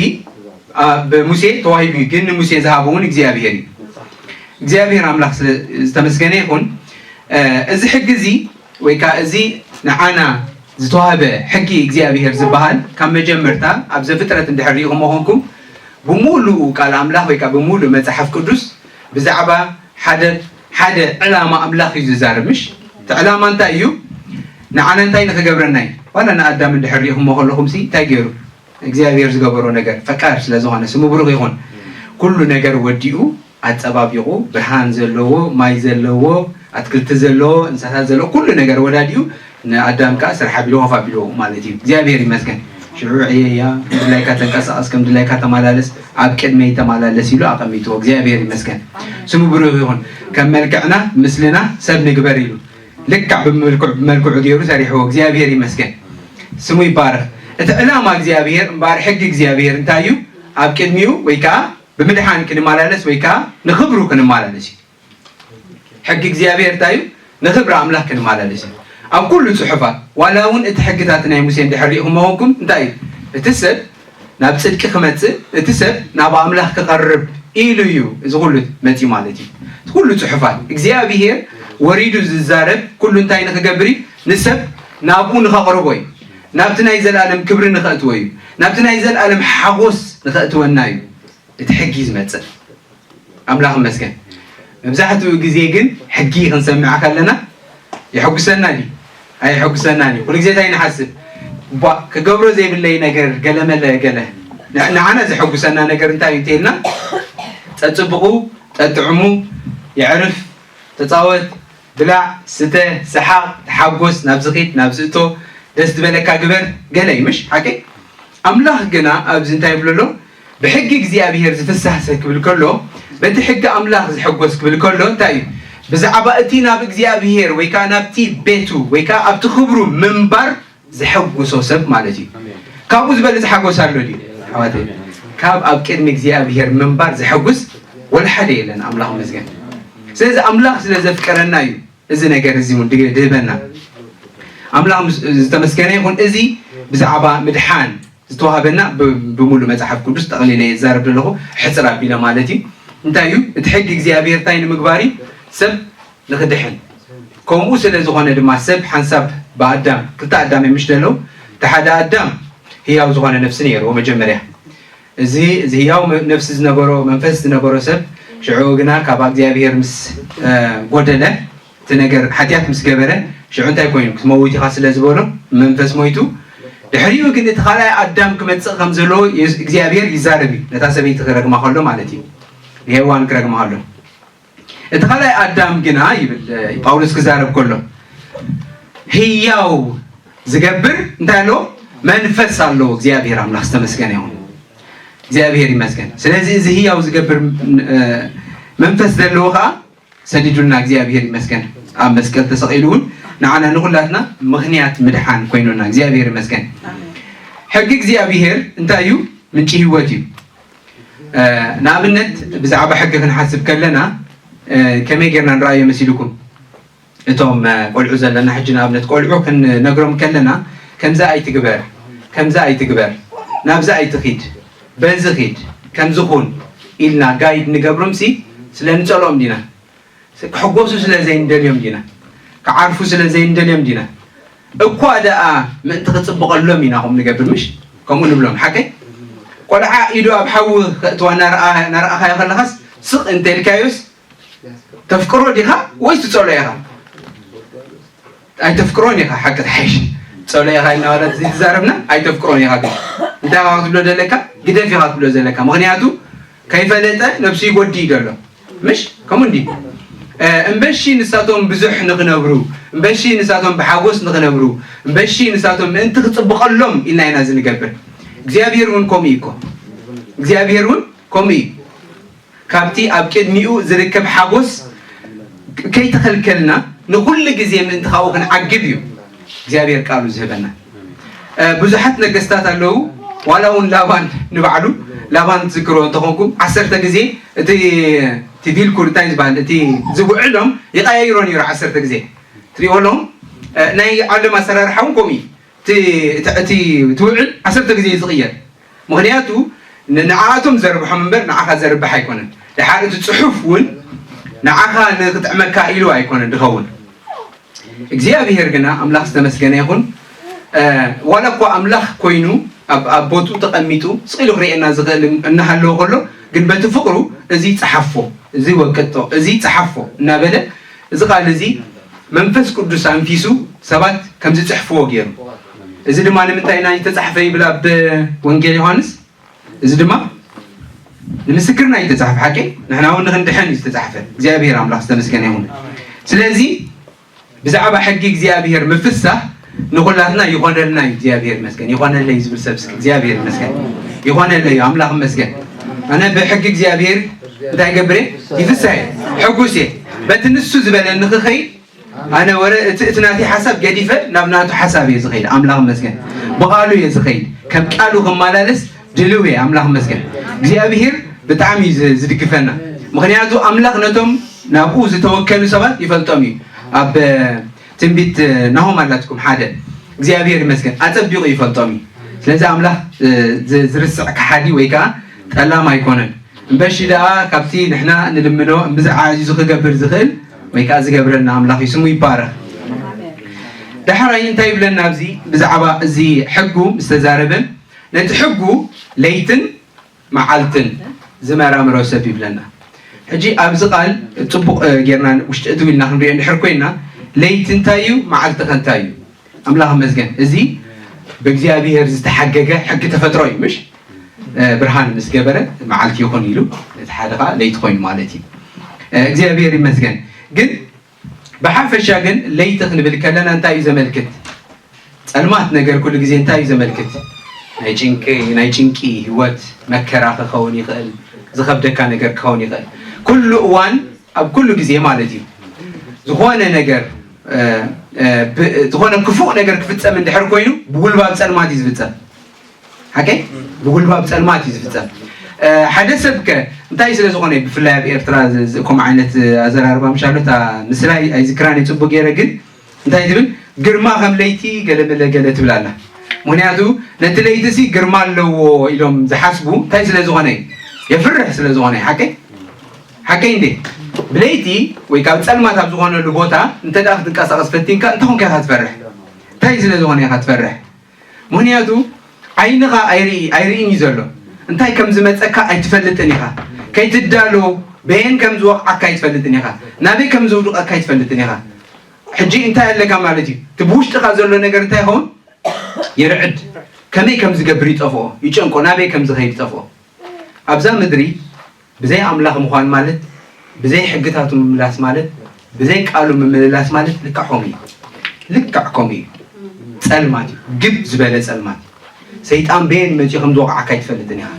አ፣ ብሙሴ ተዋሂቡ እዩ፣ ግን ንሙሴ ዝሃቦ እውን እግዚኣብሔር እዩ። እግዚኣብሔር ኣምላኽ ስለ ዝተመስገነ ይኹን። እ፣ እዚ ሕጊ እዚ ወይ ከዓ እዚ ንዓና ዝተዋህበ ሕጊ እግዚኣብሔር ዝበሃል ካብ መጀመርታ ኣብ ዘፍጥረት እንድሕር ርኢኹሞ ኮንኩም ብምሉኡ ቃል ኣምላኽ ወይ ከዓ ብምሉእ መጽሓፍ ቅዱስ ብዛዕባ ሓደ፣ ሓደ ዕላማ ኣምላኽ እዩ ዝዛረብ ምሽ? እቲ ዕላማ እንታይ እዩ? ንዓና እንታይ ንኽገብረና እዩ? ዋላ ንኣዳም እንድሕር ርኢኹሞ ከለኹም ሲ እንታይ ገይሩ? እግዚኣብሔር ዝገበሮ ነገር ፈቃር ስለ ዝኾነ ስሙ ብሩኽ ይኹን። ኩሉ ነገር ወዲኡ ኣጸባቢቑ ብርሃን ዘለዎ፣ ማይ ዘለዎ፣ ኣትክልቲ ዘለዎ፣ እንስሳታት ዘለዎ፣ ኩሉ ነገር ወዳዲኡ ንኣዳም ከኣ ስራሕ ኣቢሉ ኮፍ ኣቢልዎ ማለት እዩ። እግዚኣብሔር ይመስገን። ሽዑ ዕየያ፣ ከም ድላይካ ተንቀሳቐስ፣ ከም ድላይካ ተመላለስ፣ ኣብ ቅድመይ ተመላለስ ኢሉ ኣቐሚጥዎ። እግዚኣብሔር ይመስገን። ስሙ ብሩኽ ይኹን። ከም መልክዕና ምስልና ሰብ ንግበር ኢሉ ልክዕ ብምልክዑ፣ ብመልክዑ ገይሩ ሰሪሕዎ። እግዚኣብሔር ይመስገን። ስሙ ይባረኽ። እቲ ዕላማ እግዚኣብሔር እምበኣር ሕጊ እግዚኣብሔር እንታይ እዩ? ኣብ ቅድሚኡ ወይ ከኣ ብምድሓን ክንመላለስ ወይ ከኣ ንኽብሩ ክንመላለስ እዩ። ሕጊ እግዚኣብሔር እንታይ እዩ? ንኽብሪ ኣምላኽ ክንመላለስ እዩ። ኣብ ኩሉ ጽሑፋት፣ ዋላ እውን እቲ ሕግታት ናይ ሙሴ እንድሕር ርኢኹሞ ኮንኩም፣ እንታይ እዩ? እቲ ሰብ ናብ ጽድቂ ክመጽእ፣ እቲ ሰብ ናብ ኣምላኽ ክቐርብ ኢሉ እዩ እዚ ኩሉ መጺኡ ማለት እዩ። እቲ ኩሉ ጽሑፋት፣ እግዚኣብሔር ወሪዱ ዝዛረብ ኩሉ እንታይ ንኽገብር እዩ? ንሰብ ናብኡ ንኸቕርቦ እዩ። ናብቲ ናይ ዘለኣለም ክብሪ ንኸእትዎ እዩ። ናብቲ ናይ ዘለኣለም ሓጎስ ንኸእትወና እዩ። እቲ ሕጊ እዩ ዝመጽእ። ኣምላኽ ይመስገን። መብዛሕትኡ ግዜ ግን ሕጊ ክንሰምዕ ከለና የሐጉሰና ድዩ? ኣየሐጉሰናን እዩ። ኩሉ ግዜ እንታይ ንሓስብ? እባ ክገብሮ ዘይብለይ ነገር ገለመለ ገለ። ን-፣ ንዓና ዘሐጉሰና ነገር እንታይ እዩ እንተኢልና፣ ጸጽብቑ፣ ጠጥዕሙ፣ የዕርፍ፣ ተጻወት፣ ብላዕ፣ ስተ፣ ሰሓቕ፣ ተሓጎስ፣ ናብዚ ኺድ፣ ናብዚ እቶ፣ ደስ ዝበለካ ግበር፣ ገለ እዩ ምሽ? ሓቂ? ኣምላኽ ግና ኣብዚ እንታይ ይብሎ ኣሎ? ብሕጊ እግዚኣብሔር ዝፍሳህ ሰብ ክብል ከሎ፣ በቲ ሕጊ ኣምላኽ ዝሕጎስ ክብል ከሎ እንታይ እዩ? ብዛዕባ እቲ ናብ እግዚኣብሔር ወይ ከኣ ናብቲ ቤቱ ወይ ከኣ ኣብቲ ክብሩ ምንባር ዘሐጉሶ ሰብ ማለት እዩ። ካብኡ ዝበልጽ ሓጎስ ኣሎ ድዩ ኣሕዋተይ? ካብ ኣብ ቅድሚ እግዚኣብሔር ምንባር ዘሐጉስ ወላ ሓደ የለን። ኣምላኽ ይመስገን። ስለዚ ኣምላኽ ስለ ዘፍቀረና እዩ እዚ ነገር እዚ እውን ድህበና። ኣምላኽ ምስ ዝተመስገነ ይኹን። እዚ ብዛዕባ ምድሓን ዝተዋህበና ብ- ብምሉእ መጽሓፍ ቅዱስ ጠቕሊለ እየ ዝዛረብ ዘለኹ፣ ሕጽር ኣቢለ ማለት እዩ። እንታይ እዩ እቲ ሕጊ እግዚኣብሔር? እንታይ ንምግባር እዩ? ሰብ ንኽድሕን። ከምኡ ስለ ዝኾነ ድማ ሰብ ሓንሳብ ብኣዳም፣ ክልተ ኣዳም እዮም ምሽ ደለው። እቲ ሓደ ኣዳም ህያው ዝኾነ ነፍሲ ነይርዎ መጀመርያ። እዚ እዚ ህያው መ- ነፍሲ ዝነበሮ መንፈስ ዝነበሮ ሰብ ሽዑ ግና ካብ እግዚኣብሔር ምስ እ፣ ጎደለ እቲ ነገር ሓጢኣት ምስ ገበረ ሽዑ እንታይ ኮይኑ ክትመውት ኢኻ ስለ ዝበሎ መንፈስ ሞይቱ። ድሕሪኡ ግን እቲ ካልኣይ ኣዳም ክመጽእ ከም ዘለዎ የስ- እግዚኣብሔር ይዛረብ እዩ ነታ ሰበይቲ ክረግማ ከሎ ማለት እዩ። ንሄዋን ክረግማ ከሎ እቲ ካልኣይ ኣዳም ግና ይብል እ፣ ጳውሎስ ክዛረብ ከሎ ህያው ዝገብር እንታይ ኣለዎ? መንፈስ ኣለዎ። እግዚኣብሔር ኣምላኽ ዝተመስገነ ይኹን። እግዚኣብሔር ይመስገን። ስለዚ እዚ ህያው ዝገብር እ፣ መንፈስ ዘለዎ ከዓ ሰዲዱልና እግዚኣብሔር ይመስገን። ኣብ መስቀል ተሰቒሉ እውን ንዓና ንኹላትና ምኽንያት ምድሓን ኮይኑና እግዚኣብሔር ይመስገን። ሕጊ እግዚኣብሔር እንታይ እዩ? ምንጪ ህይወት እዩ። እ፣ ንኣብነት ብዛዕባ ሕጊ ክንሓስብ ከለና እ፣ ከመይ ጌርና ንረኣዮ መሲልኩም? እቶም እ፣ ቆልዑ ዘለና ሕጂ ንኣብነት ቆልዑ ክንነግሮም ከለና ከምዚ ኣይትግበር፣ ከምዚ ኣይትግበር፣ ናብዚ ኣይትኺድ፣ በዚ ኺድ፣ ከምዚ ኹን ኢልና ጋይድ ንገብሮም ሲ ስለ ንጸልኦም ዲና? ክሕጎሱ ስለ ዘይንደልዮም ዲና? ክዓርፉ ስለ ዘይንደልዮም ዲና? እኳ ደኣ ምእንቲ ክጽብቐሎም ኢና ከምኡ ንገብር ምሽ? ከምኡ ንብሎም ሓቀይ? ቆልዓ ኢዱ ኣብ ሓዊ ከእትዋ እናረኣኻዮ ከለኻስ ስቕ እንተልካዮስ ተፍቅሮ ዲኻ ወይስ ትጸሎ ኢኻ? ኣይተፍቅሮን ኢኻ ሓቂ ትሓይሽ። ጸሎ ኢኻ ኢልና ዋላ እዚ ትዛረብና ኣይተፍቅሮን ኢኻ ግን እንታይ ኢኻ ክትብሎ ዘለካ? ግደፍ ኢኻ ክትብሎ ዘለካ ምኽንያቱ ከይፈለጠ ነብሱ ይጎዲ እዩ ዘሎ ምሽ ከምኡ እንዲ እምበሺ ንሳቶም ብዙሕ ንኽነብሩ እምበሺ ንሳቶም ብሓጎስ ንኽነብሩ እምበሺ ንሳቶም ምእንቲ ክጽብቐሎም ኢልና ኢና እዚ ንገብር እግዚኣብሔር እውን ከምኡ እዩ እኮ እግዚኣብሔር እውን ከምኡ እዩ ካብቲ ኣብ ቅድሚኡ ዝርከብ ሓጎስ ከይተኸልከልና ንኹሉ ግዜ ምእንቲ ካብኡ ክንዓግብ እዩ እግዚኣብሔር ቃሉ ዝህበና ብዙሓት ነገስታት ኣለዉ ዋላ እውን ላባን ንባዕሉ ላባን ትዝክርዎ እንተኾንኩም ዓሰርተ ግዜ እቲ እቲ ቢልኩር እንታይ ዝበሃል እቲ ዝውዕሎም ይቀያይሮ ነይሩ ዓሰርተ ግዜ ትሪእዎ ኣለኹም ናይ ዓለም ኣሰራርሓ እውን ከምኡ እዩ እቲ ውዕል ዓሰርተ ግዜ እዩ ዝቕየር ምኽንያቱ ንዓኣቶም ዘርብሖም እምበር ንዓኻ ዘርብሕ ኣይኮነን ድሓር እቲ ፅሑፍ እውን ንዓኻ ንክጥዕመካ ኢሉ ኣይኮነን ድኸውን እግዚኣብሔር ግና ኣምላኽ ዝተመስገነ ይኹን ዋላ እኳ ኣምላኽ ኮይኑ ኣብ ቦትኡ ተቐሚጡ ስቕ ኢሉ ክርእየና ዝኽእል እናሃለወ ከሎ ግን በቲ ፍቕሩ እዚ ፀሓፎ እዚ ወቅጦ እዚ ፀሓፎ እናበለ እዚ ቃል እዚ መንፈስ ቅዱስ ኣንፊሱ ሰባት ከም ዝፅሕፍዎ ገይሩ እዚ ድማ ንምንታይ ኢና ዝተፃሕፈ ይብል ኣብ ወንጌል ዮሃንስ እዚ ድማ ንምስክርና እዩ ዝተፃሕፈ ሓቂ ንሕና እውን ንክንድሐን እዩ ዝተፃሕፈ እግዚኣብሔር ኣምላኽ ዝተመስገነ ይኹን ስለዚ ብዛዕባ ሕጊ እግዚኣብሔር ምፍሳህ ንኹላትና ይኾነልና እዩ እግዚኣብሔር ይመስገን ይኾነለይ ዝብል ሰብ እስኪ እግዚኣብሔር ይመስገን ይኾነለይ ኣምላኽ ይመስገን ኣነ ብሕጊ እግዚኣብሔር እንታይ ገብረ ይፍሳህ ሕጉስ እየ በቲ ንሱ ዝበለኒ ክኸይድ ኣነ ወረ እቲ እቲ ናተይ ሓሳብ ገዲፈ ናብ ናቱ ሓሳብ እየ ዝኸይድ ኣምላኽ መስገን ብቓሉ እየ ዝኸይድ ከም ቃሉ ክመላለስ ድልው እየ ኣምላኽ መስገን እግዚኣብሄር ብጣዕሚ እዩ ዝ- ዝድግፈና ምኽንያቱ ኣምላኽ ነቶም ናብኡ ዝተወከሉ ሰባት ይፈልጦም እዩ ኣብ ትንቢት ናሆም ኣላትኩም ሓደ እግዚኣብሄር ይመስገን ኣፀቢቑ ይፈልጦም እዩ ስለዚ ኣምላኽ እ፣ ዝ- ዝርስዕ ከሓዲ ወይ ከዓ ጠላም ኣይኮነን እምበሺ ደኣ ካብቲ ንሕና ንልምኖ እምብዛ ዓዚዙ ክገብር ዝኽእል ወይ ከዓ ዝገብረልና ኣምላኽ እዩ ስሙ ይባረኽ። ዳሕራይ እንታይ ይብለና ኣብዚ ብዛዕባ እዚ ሕጉ ምስ ተዛረበ ነቲ ሕጉ ለይትን መዓልትን ዝመራምሮ ሰብ ይብለና። ሕጂ ኣብዚ ቃል ፅቡቕ እ፣ ጌርና ውሽጢ እትው ኢልና ክንሪኦ እንድሕር ኮይና ለይቲ እንታይ እዩ መዓልቲ ከ እንታይ እዩ? ኣምላኽ ይመስገን እዚ ብእግዚኣብሔር ዝተሓገገ ሕጊ ተፈጥሮ እዩ ምሽ ብርሃን ምስ ገበረ መዓልቲ ይኹን ኢሉ እቲ ሓደ ከዓ ለይቲ ኮይኑ ማለት እዩ እግዚኣብሔር ይመስገን ግን ብሓፈሻ ግን ለይቲ ክንብል ከለና እንታይ እዩ ዘመልክት ፀልማት ነገር ኩሉ ግዜ እንታይ እዩ ዘመልክት ናይ ጭንቂ ናይ ጭንቂ ህይወት መከራ ክኸውን ይኽእል ዝኸብደካ ነገር ክኸውን ይኽእል ኩሉ እዋን ኣብ ኩሉ ግዜ ማለት እዩ ዝኾነ ነገር ዝኾነ ክፉእ ነገር ክፍፀም እንድሕር ኮይኑ ብጉልባብ ፀልማት እዩ ዝፍፀም። ሓቀይ? ብጉልባብ ፀልማት እዩ ዝፍፀም። ሓደ ሰብ ከ እንታይ ስለ ዝኾነ፣ ብፍላይ ኣብ ኤርትራ ከምኡ ዓይነት ኣዘራርባ ምሻሎ፣ እታ ምስላ ኣይዝክራን እየ ፅቡቅ ገይረ፣ ግን እንታይ ትብል? ግርማ ከም ለይቲ ገለ መለ ገለ ትብል ኣላ። ምክንያቱ ነቲ ለይቲ ሲ ግርማ ኣለዎ ኢሎም ዝሓስቡ እንታይ ስለ ዝኾነ? የፍርሕ ስለ ዝኾነ። ሓቀይ? ሓቀይ እንዴ? ብለይቲ ወይ ካብ ፀልማት ኣብ ዝኾነሉ ቦታ እንተ ደኣ ክትንቀሳቐስ ፈቲንካ እንታይ ኮንካ ኢኻ ትፈርሕ? እንታይ ስለ ዝኾነ ኢኻ ትፈርሕ? ምክንያቱ ዓይንኻ ኣይርኢ ኣይርእን እዩ ዘሎ። እንታይ ከም ዝመፀካ ኣይትፈልጥን ኢኻ። ከይትዳሎ በየን ከም ዝወቕዓካ ኣይትፈልጥን ኢኻ። ናበይ ከም ዘውድቐካ ኣይትፈልጥን ኢኻ። ሕጂ እንታይ ኣለካ ማለት እዩ? እቲ ብውሽጥኻ ዘሎ ነገር እንታይ ይኸውን? ይርዕድ። ከመይ ከም ዝገብር ይጠፍኦ፣ ይጨንቆ፣ ናበይ ከም ዝኸይድ ይጠፍኦ። ኣብዛ ምድሪ ብዘይ ኣምላኽ ምዃን ማለት፣ ብዘይ ሕግታቱ ምምላስ ማለት፣ ብዘይ ቃሉ ምምልላስ ማለት ልክዕ ከምኡ እዩ። ልክዕ ከምኡ እዩ። ጸልማት እዩ። ግብ ዝበለ ጸልማት። ሰይጣን በየን መጺኡ ከም ዝወቕዓካ ኣይትፈልጥን ኢኻ።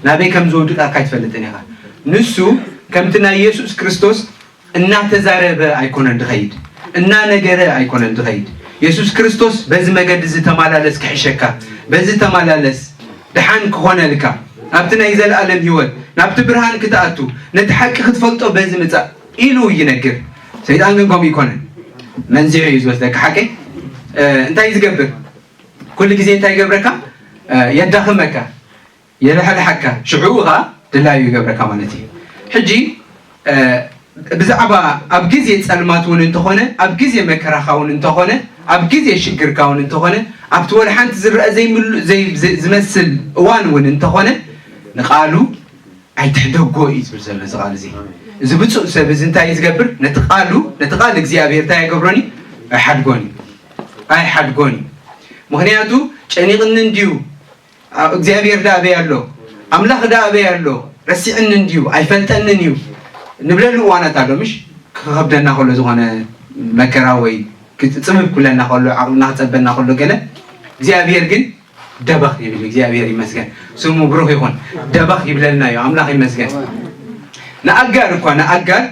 ናበይ ከም ዘውድቀካ ኣይትፈልጥን ኢኻ። ንሱ ከምቲ ናይ የሱስ ክርስቶስ እናተዛረበ ኣይኮነን ድኸይድ፣ እናነገረ ኣይኮነን ድኸይድ። የሱስ ክርስቶስ በዚ መገዲ እዚ ተማላለስ ክሕሸካ፣ በዚ ተማላለስ ድሓን ክኾነልካ፣ ናብቲ ናይ ዘለኣለም ህይወት፣ ናብቲ ብርሃን ክትኣቱ፣ ነቲ ሓቂ ክትፈልጦ በዚ ምጻእ ኢሉ ይነግር። ሰይጣን ግን ከምኡ ይኮነን፣ መንዚዑ እዩ ዝወስደካ። ሓቂ እንታይ ዝገብር? ኩሉ ግዜ እንታይ ይገብረካ? የዳኽመካ፣ የልሓልሓካ፣ ሽዑ ኸዓ ድላዩ ይገብረካ ማለት እዩ። ሕጂ ብዛዕባ ኣብ ግዜ ጸልማት እውን እንተኾነ፣ ኣብ ግዜ መከራኻ እውን እንተኾነ፣ ኣብ ግዜ ሽግርካ እውን እንተኾነ፣ ኣብቲ ወላ ሓንቲ ዝረአ ዘይምሉ- ዘይ- ዘይ- ዝመስል እዋን እውን እንተኾነ፣ ንቃሉ ኣይትሕደጎ እዩ ዝብል ዘሎ እዚ ቃል እዚ። እዚ ብፁዕ ሰብ እዚ እንታይ እዩ ዝገብር? ነቲ ቃሉ፣ ነቲ ቃል እግዚኣብሔር እንታይ ኣይገብሮን እዩ? ኣይሓድጎን እዩ። ኣይሓድጎን እዩ። ምክንያቱ ጨኒቕኒ እንድዩ፣ እግዚኣብሔር ዳ ኣበይ ኣሎ? ኣምላኽ ዳ ኣበይ ኣሎ? ረሲዕኒ እንድዩ፣ ኣይፈልጠንን እዩ ንብለሉ እዋናት ኣሎ። ምሽ ክኸብደና ከሎ ዝኾነ መከራ ወይ ክፅብብ ክብለና ከሎ፣ ዓቕልና ክፀበና ከሎ ገለ እግዚኣብሔር ግን ደበኽ ይብል እዩ። እግዚኣብሔር ይመስገን፣ ስሙ ብሩኽ ይኹን። ደበኽ ይብለልና እዩ። ኣምላኽ ይመስገን። ንኣጋር እኳ ንኣጋር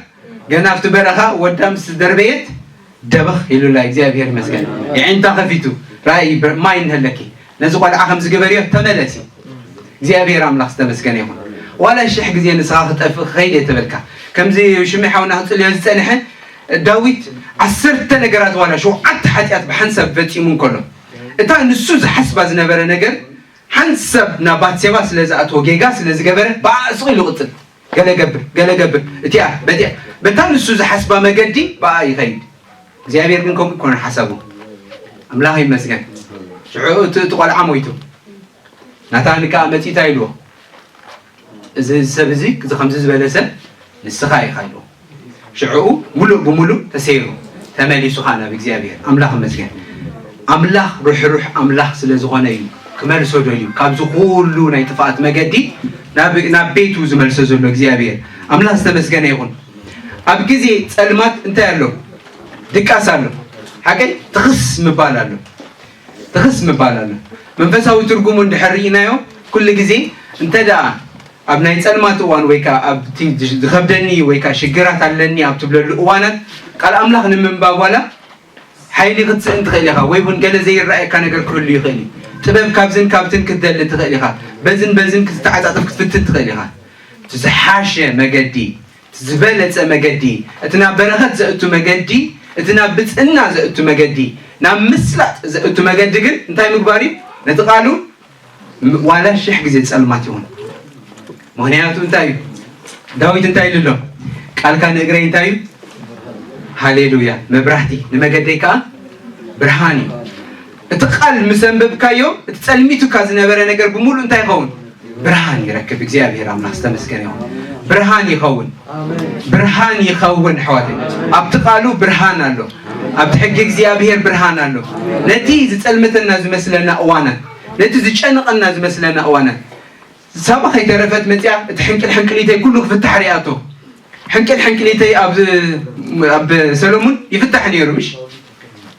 ገና ኣብቲ በረኻ ወዳ ምስ ደርበየት ደበኽ ኢሉላ። እግዚኣብሔር ይመስገን። የዒንታ ከፊቱ ራእይ ማይ እንሀለኪ ነዚ ቆልዓ ከም ዝገበርዮ ተመለሲ። እግዚኣብሔር ኣምላኽ ዝተመስገነ ይኹን። ዋላ ሽሕ ግዜ ንስኻ ክጠፍእ ክኸይድ እየ ተበልካ። ከምዚ ሽሜ ሓውና ክጽልዮ ዝጸንሐ ዳዊት ዓሰርተ ነገራት ዋላ ሸውዓተ ሓጢኣት ብሓንሳብ ፈጺሙ እንከሎ እታ ንሱ ዝሓስባ ዝነበረ ነገር ሓንሳብ ናብ ባትሴባ ስለ ዝኣትዎ ጌጋ ስለ ዝገበረ ብኣእስቑ ኢሉ ቅጽል ገለ ገብር ገለ ገብር እቲኣ በቲኣ በታ ንሱ ዝሓስባ መገዲ ብኣ ይኸይድ። እግዚኣብሔር ግን ከምኡ ይኮነ ሓሳቡ። ኣምላኽ ይመስገን። ሽዑ እቲ እቲ ቆልዓ ሞይቱ ናታን ከዓ መፂእታ ኢልዎ እዚ ሰብ እዚ እዚ ከምዚ ዝበለ ሰብ ንስኻ ኢኻ ኢልዎ። ሽዕኡ ሙሉእ ብሙሉእ ተሰይሩ ተመሊሱ ከዓ ናብ እግዚኣብሔር ኣምላኽ ይመስገን። ኣምላኽ ርሕሩሕ ኣምላኽ ስለ ዝኾነ እዩ ክመልሶ ደልዩ ካብዚ ኩሉ ናይ ጥፍኣት መገዲ ናብ ናብ ቤቱ ዝመልሶ ዘሎ እግዚኣብሔር ኣምላኽ ዝተመስገነ ይኹን። ኣብ ግዜ ጸልማት እንታይ ኣሎ? ድቃስ ኣሎ። ሓቀይ ትኽስ ምባል ኣሎ። ትኽስ ምባል ኣሎ። መንፈሳዊ ትርጉሙ እንድሕር ርኢናዮ ኩሉ ግዜ እንተ ደኣ ኣብ ናይ ጸልማት እዋን ወይ ከዓ ኣብቲ ዝኸብደኒ ወይ ከዓ ሽግራት ኣለኒ ኣብ ትብለሉ እዋናት ቃል ኣምላኽ ንምንባብ ዋላ ሓይሊ ክትስእን ትኽእል ኢኻ ወይ እውን ገለ ዘይረኣየካ ነገር ክህሉ ይኽእል እዩ። ጥበብ ካብዝን ካብትን ክትደሊ ትኽእል ኢኻ። በዝን በዝን ክትተዓጻጸፍ ክትፍትን ትኽእል ኢኻ። እቲ ዝሓሸ መገዲ ዝበለጸ መገዲ እቲ ናብ በረኸት ዘእቱ መገዲ እቲ ናብ ብጽእና ዘእቱ መገዲ ናብ ምስላጥ ዘእቱ መገዲ ግን እንታይ ምግባር እዩ? ነቲ ቃሉ ዋላ ሽሕ ግዜ ጸልማት ይኹን። ምኽንያቱ እንታይ እዩ? ዳዊት እንታይ ኢሉ ኣሎ? ቃልካ ንእግረይ እንታይ እዩ? ሃሌሉያ መብራህቲ ንመገደይ ከዓ ብርሃን እዩ። እቲ ቃል ምስ ኣንበብካዮ እቲ ጸልሚቱካ ዝነበረ ነገር ብምሉእ እንታይ ይኸውን? ብርሃን ይረክብ። እግዚኣብሔር ኣምላኽ ዝተመስገነ ይኹን። ብርሃን ይኸውን። ብርሃን ይኸውን ኣሕዋተይ። ኣብቲ ቃሉ ብርሃን ኣሎ። ኣብቲ ሕጊ እግዚኣብሔር ብርሃን ኣሎ። ነቲ ዝጸልመተና ዝመስለና እዋናት፣ ነቲ ዝጨንቐና ዝመስለና እዋናት ሳባ ከይተረፈት መፅያ እቲ ሕንቅል ሕንቅሊተይ ኩሉ ክፍታሕ ሪኣቶ። ሕንቅል ሕንቅሊተይ ኣብ ሰለሙን ይፍታሕ ነይሩ ምሽ?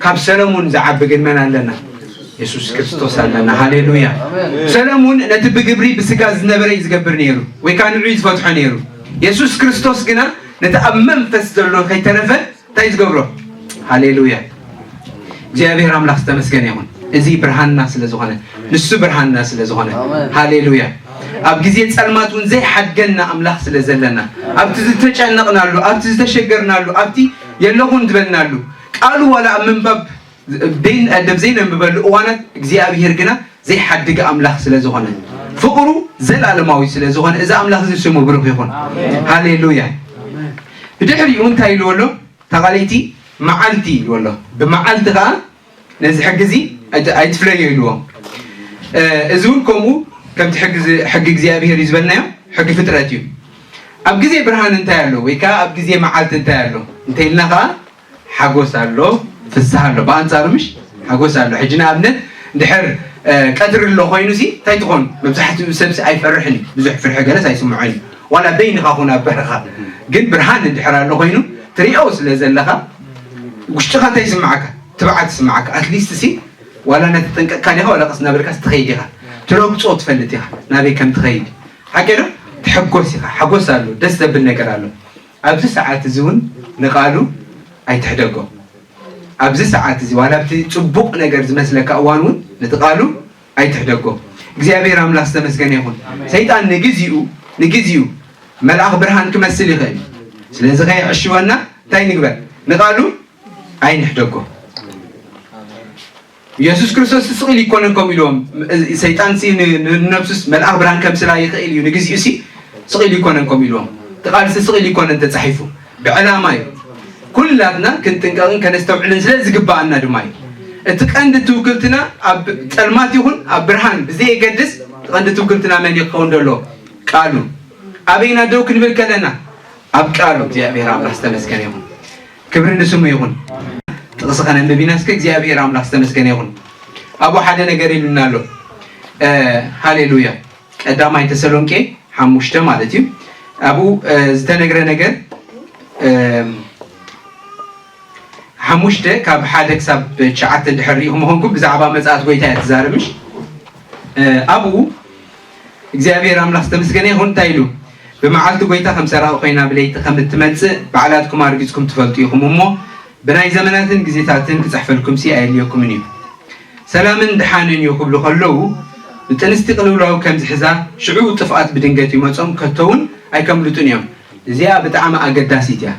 ካብ ሰለሙን ዝዓቢ ግን መን ኣለና? የሱስ ክርስቶስ ኣለና። ሃሌሉያ። ሰለሙን ነቲ ብግብሪ ብስጋ ዝነበረ እዩ ዝገብር ነይሩ ወይ ከዓ ንዑ እዩ ዝፈትሖ ነይሩ። የሱስ ክርስቶስ ግና ነቲ ኣብ መንፈስ ዘሎ ከይተረፈ እንታይ እዩ ዝገብሮ? ሃሌሉያ። እግዚኣብሔር ኣምላኽ ዝተመስገነ ይኹን። እዚ ብርሃንና ስለ ዝኾነ፣ ንሱ ብርሃንና ስለ ዝኾነ። ሃሌሉያ። ኣብ ግዜ ጸልማት እውን ዘይሓድገና ኣምላኽ ስለ ዘለና፣ ኣብቲ ዝተጨነቕናሉ፣ ኣብቲ ዝተሸገርናሉ፣ ኣብቲ የለኹን ዝበልናሉ፣ ቃሉ ዋላ ኣብ ምንባብ ደብ ዘይነንብበሉ እዋናት እግዚኣብሔር ግና ዘይሓድግ ኣምላኽ ስለ ዝኾነ፣ ፍቕሩ ዘላለማዊ ስለ ዝኾነ፣ እዚ ኣምላኽ እዚ ስሙ ብሩኽ ይኹን። ሃሌሉያ። ብድሕሪኡ እንታይ ኢልዎ ኣሎ? ተቓለይቲ መዓልቲ ኢልዎ ኣሎ። ብመዓልቲ ከኣ ነዚ ሕጊ እዚ ኣይት-፣ ኣይትፍለዮ ኢልዎም። እ፣ እዚ እውን ከምኡ ከምቲ ሕጊ ዝ-፣ ሕጊ እግዚኣብሔር እዩ ዝበልናዮ፣ ሕጊ ፍጥረት እዩ። ኣብ ግዜ ብርሃን እንታይ ኣሎ? ወይ ከኣ ኣብ ግዜ መዓልቲ እንታይ ኣሎ? እንተኢልና ከኣ ሓጎስ ኣሎ፣ ፍስሃ ኣሎ። ብኣንጻሩ ምሽ ሓጎስ ኣሎ። ሕጂ ንኣብነት እንድሕር፣ እ፣ ቀትሪ ኣሎ ኮይኑሲ እንታይ ትኾን? መብዛሕትኡ ሰብሲ ኣይፈርሕን እዩ። ብዙሕ ፍርሒ ገለስ ኣይስምዖን እዩ። ዋላ በይንኻ ኹን ኣብ በረኻ። ግን ብርሃን እንድሕር ኣሎ ኮይኑ ትሪኦ ስለ ዘለኻ ውሽጥኻ እንታይ ይስምዓካ? ትብዓት ይስምዓካ። ኣትሊስት ሲ ዋላ እናተጠንቀቕካ ዲኻ፣ ዋላ ቀስ እናበልካስ ትኸይድ ኢኻ። ትረግጾ ትፈልጥ ኢኻ ናበይ ከም ትኸይድ። ሓቂ ዶ? ትሕጎስ ኢኻ። ሓጎስ ኣሎ፣ ደስ ዘብል ነገር ኣሎ። ኣብዚ ሰዓት እዚ እውን ንቓሉ ኣይትሕደጎ። ኣብዚ ሰዓት እዚ ዋላ ኣብቲ ጽቡቕ ነገር ዝመስለካ እዋን እውን ነቲ ቃሉ ኣይትሕደጎ። እግዚኣብሔር ኣምላኽ ዝተመስገነ ይኹን። ሰይጣን ንግዚኡ፣ ንግዚኡ መልኣኽ ብርሃን ክመስል ይኽእል እዩ። ስለዚ ከየዕሽወና እንታይ ንግበር? ንቃሉ ኣይንሕደጎ። የሱስ ክርስቶስ ስቕ ኢሉ ይኮነን ከምኡ ኢልዎም። ሰይጣን ሲ ን-፣ ን-፣ ንነብሱስ መልኣኽ ብርሃን ከምስላ ይኽእል እዩ፣ ንግዚኡ ሲ ስቕ ኢሉ ይኮነን ከምኡ ኢልዎም። እቲ ቃል ሲ ስቕ ኢሉ ይኮነን ተጻሒፉ፣ ብዕላማ እዩ። ኩላትና ክንጥንቀቕን ከነስተውዕልን ስለ ዝግባኣና ድማ እዩ። እቲ ቀንዲ ትውክልትና ኣብ ጸልማት ይኹን ኣብ ብርሃን ብዘየገድስ፣ እቲ ቀንዲ ትውክልትና መን እዩ ክኸውን ደሎ? ቃሉ። ኣበይና ደው ክንብል ከለና? ኣብ ቃሉ። እግዚኣብሔር ኣምላኽ ዝተመስገነ ይኹን። ክብሪ ንስሙ ይኹን። ጥቕሲ ከነንብብ ኢና እስከ። እግዚኣብሔር ኣምላኽ ዝተመስገነ ይኹን። ኣብኡ ሓደ ነገር ኢሉና ኣሎ። እ፣ ሃሌሉያ። ቀዳማይ ተሰሎንቄ ሓሙሽተ ማለት እዩ። ኣብኡ፣ እ፣ ዝተነግረ ነገር፣ እ፣ ሓሙሽተ ካብ ሓደ ክሳብ ትሽዓተ እንድሕር ርኢኹም ምኾንኩም ብዛዕባ መጽኣት ጎይታ እያ ትዛረብ፣ ምሽ? እ፣ ኣብኡ እግዚኣብሔር ኣምላኽ ዝተመስገነ ይኹን። እንታይ ኢሉ? ብመዓልቲ ጎይታ ከም ሰራቒ ኮይና ብለይቲ ከም እትመጽእ ባዕላትኩም ኣርጊጽኩም ትፈልጡ ኢኹም እሞ፣ ብናይ ዘመናትን ግዜታትን ክጽሕፈልኩምሲ ኣየድልየኩምን እዩ። ሰላምን ደሓንን እዩ ክብሉ ከለዉ፣ ብጥንስቲ ቅልውላው ከም ዝሕዛ፣ ሽዑ ጥፍኣት ብድንገት ይመጾም፣ ከቶ እውን ኣይከምልጡን እዮም። እዚኣ ብጣዕሚ ኣገዳሲት እያ።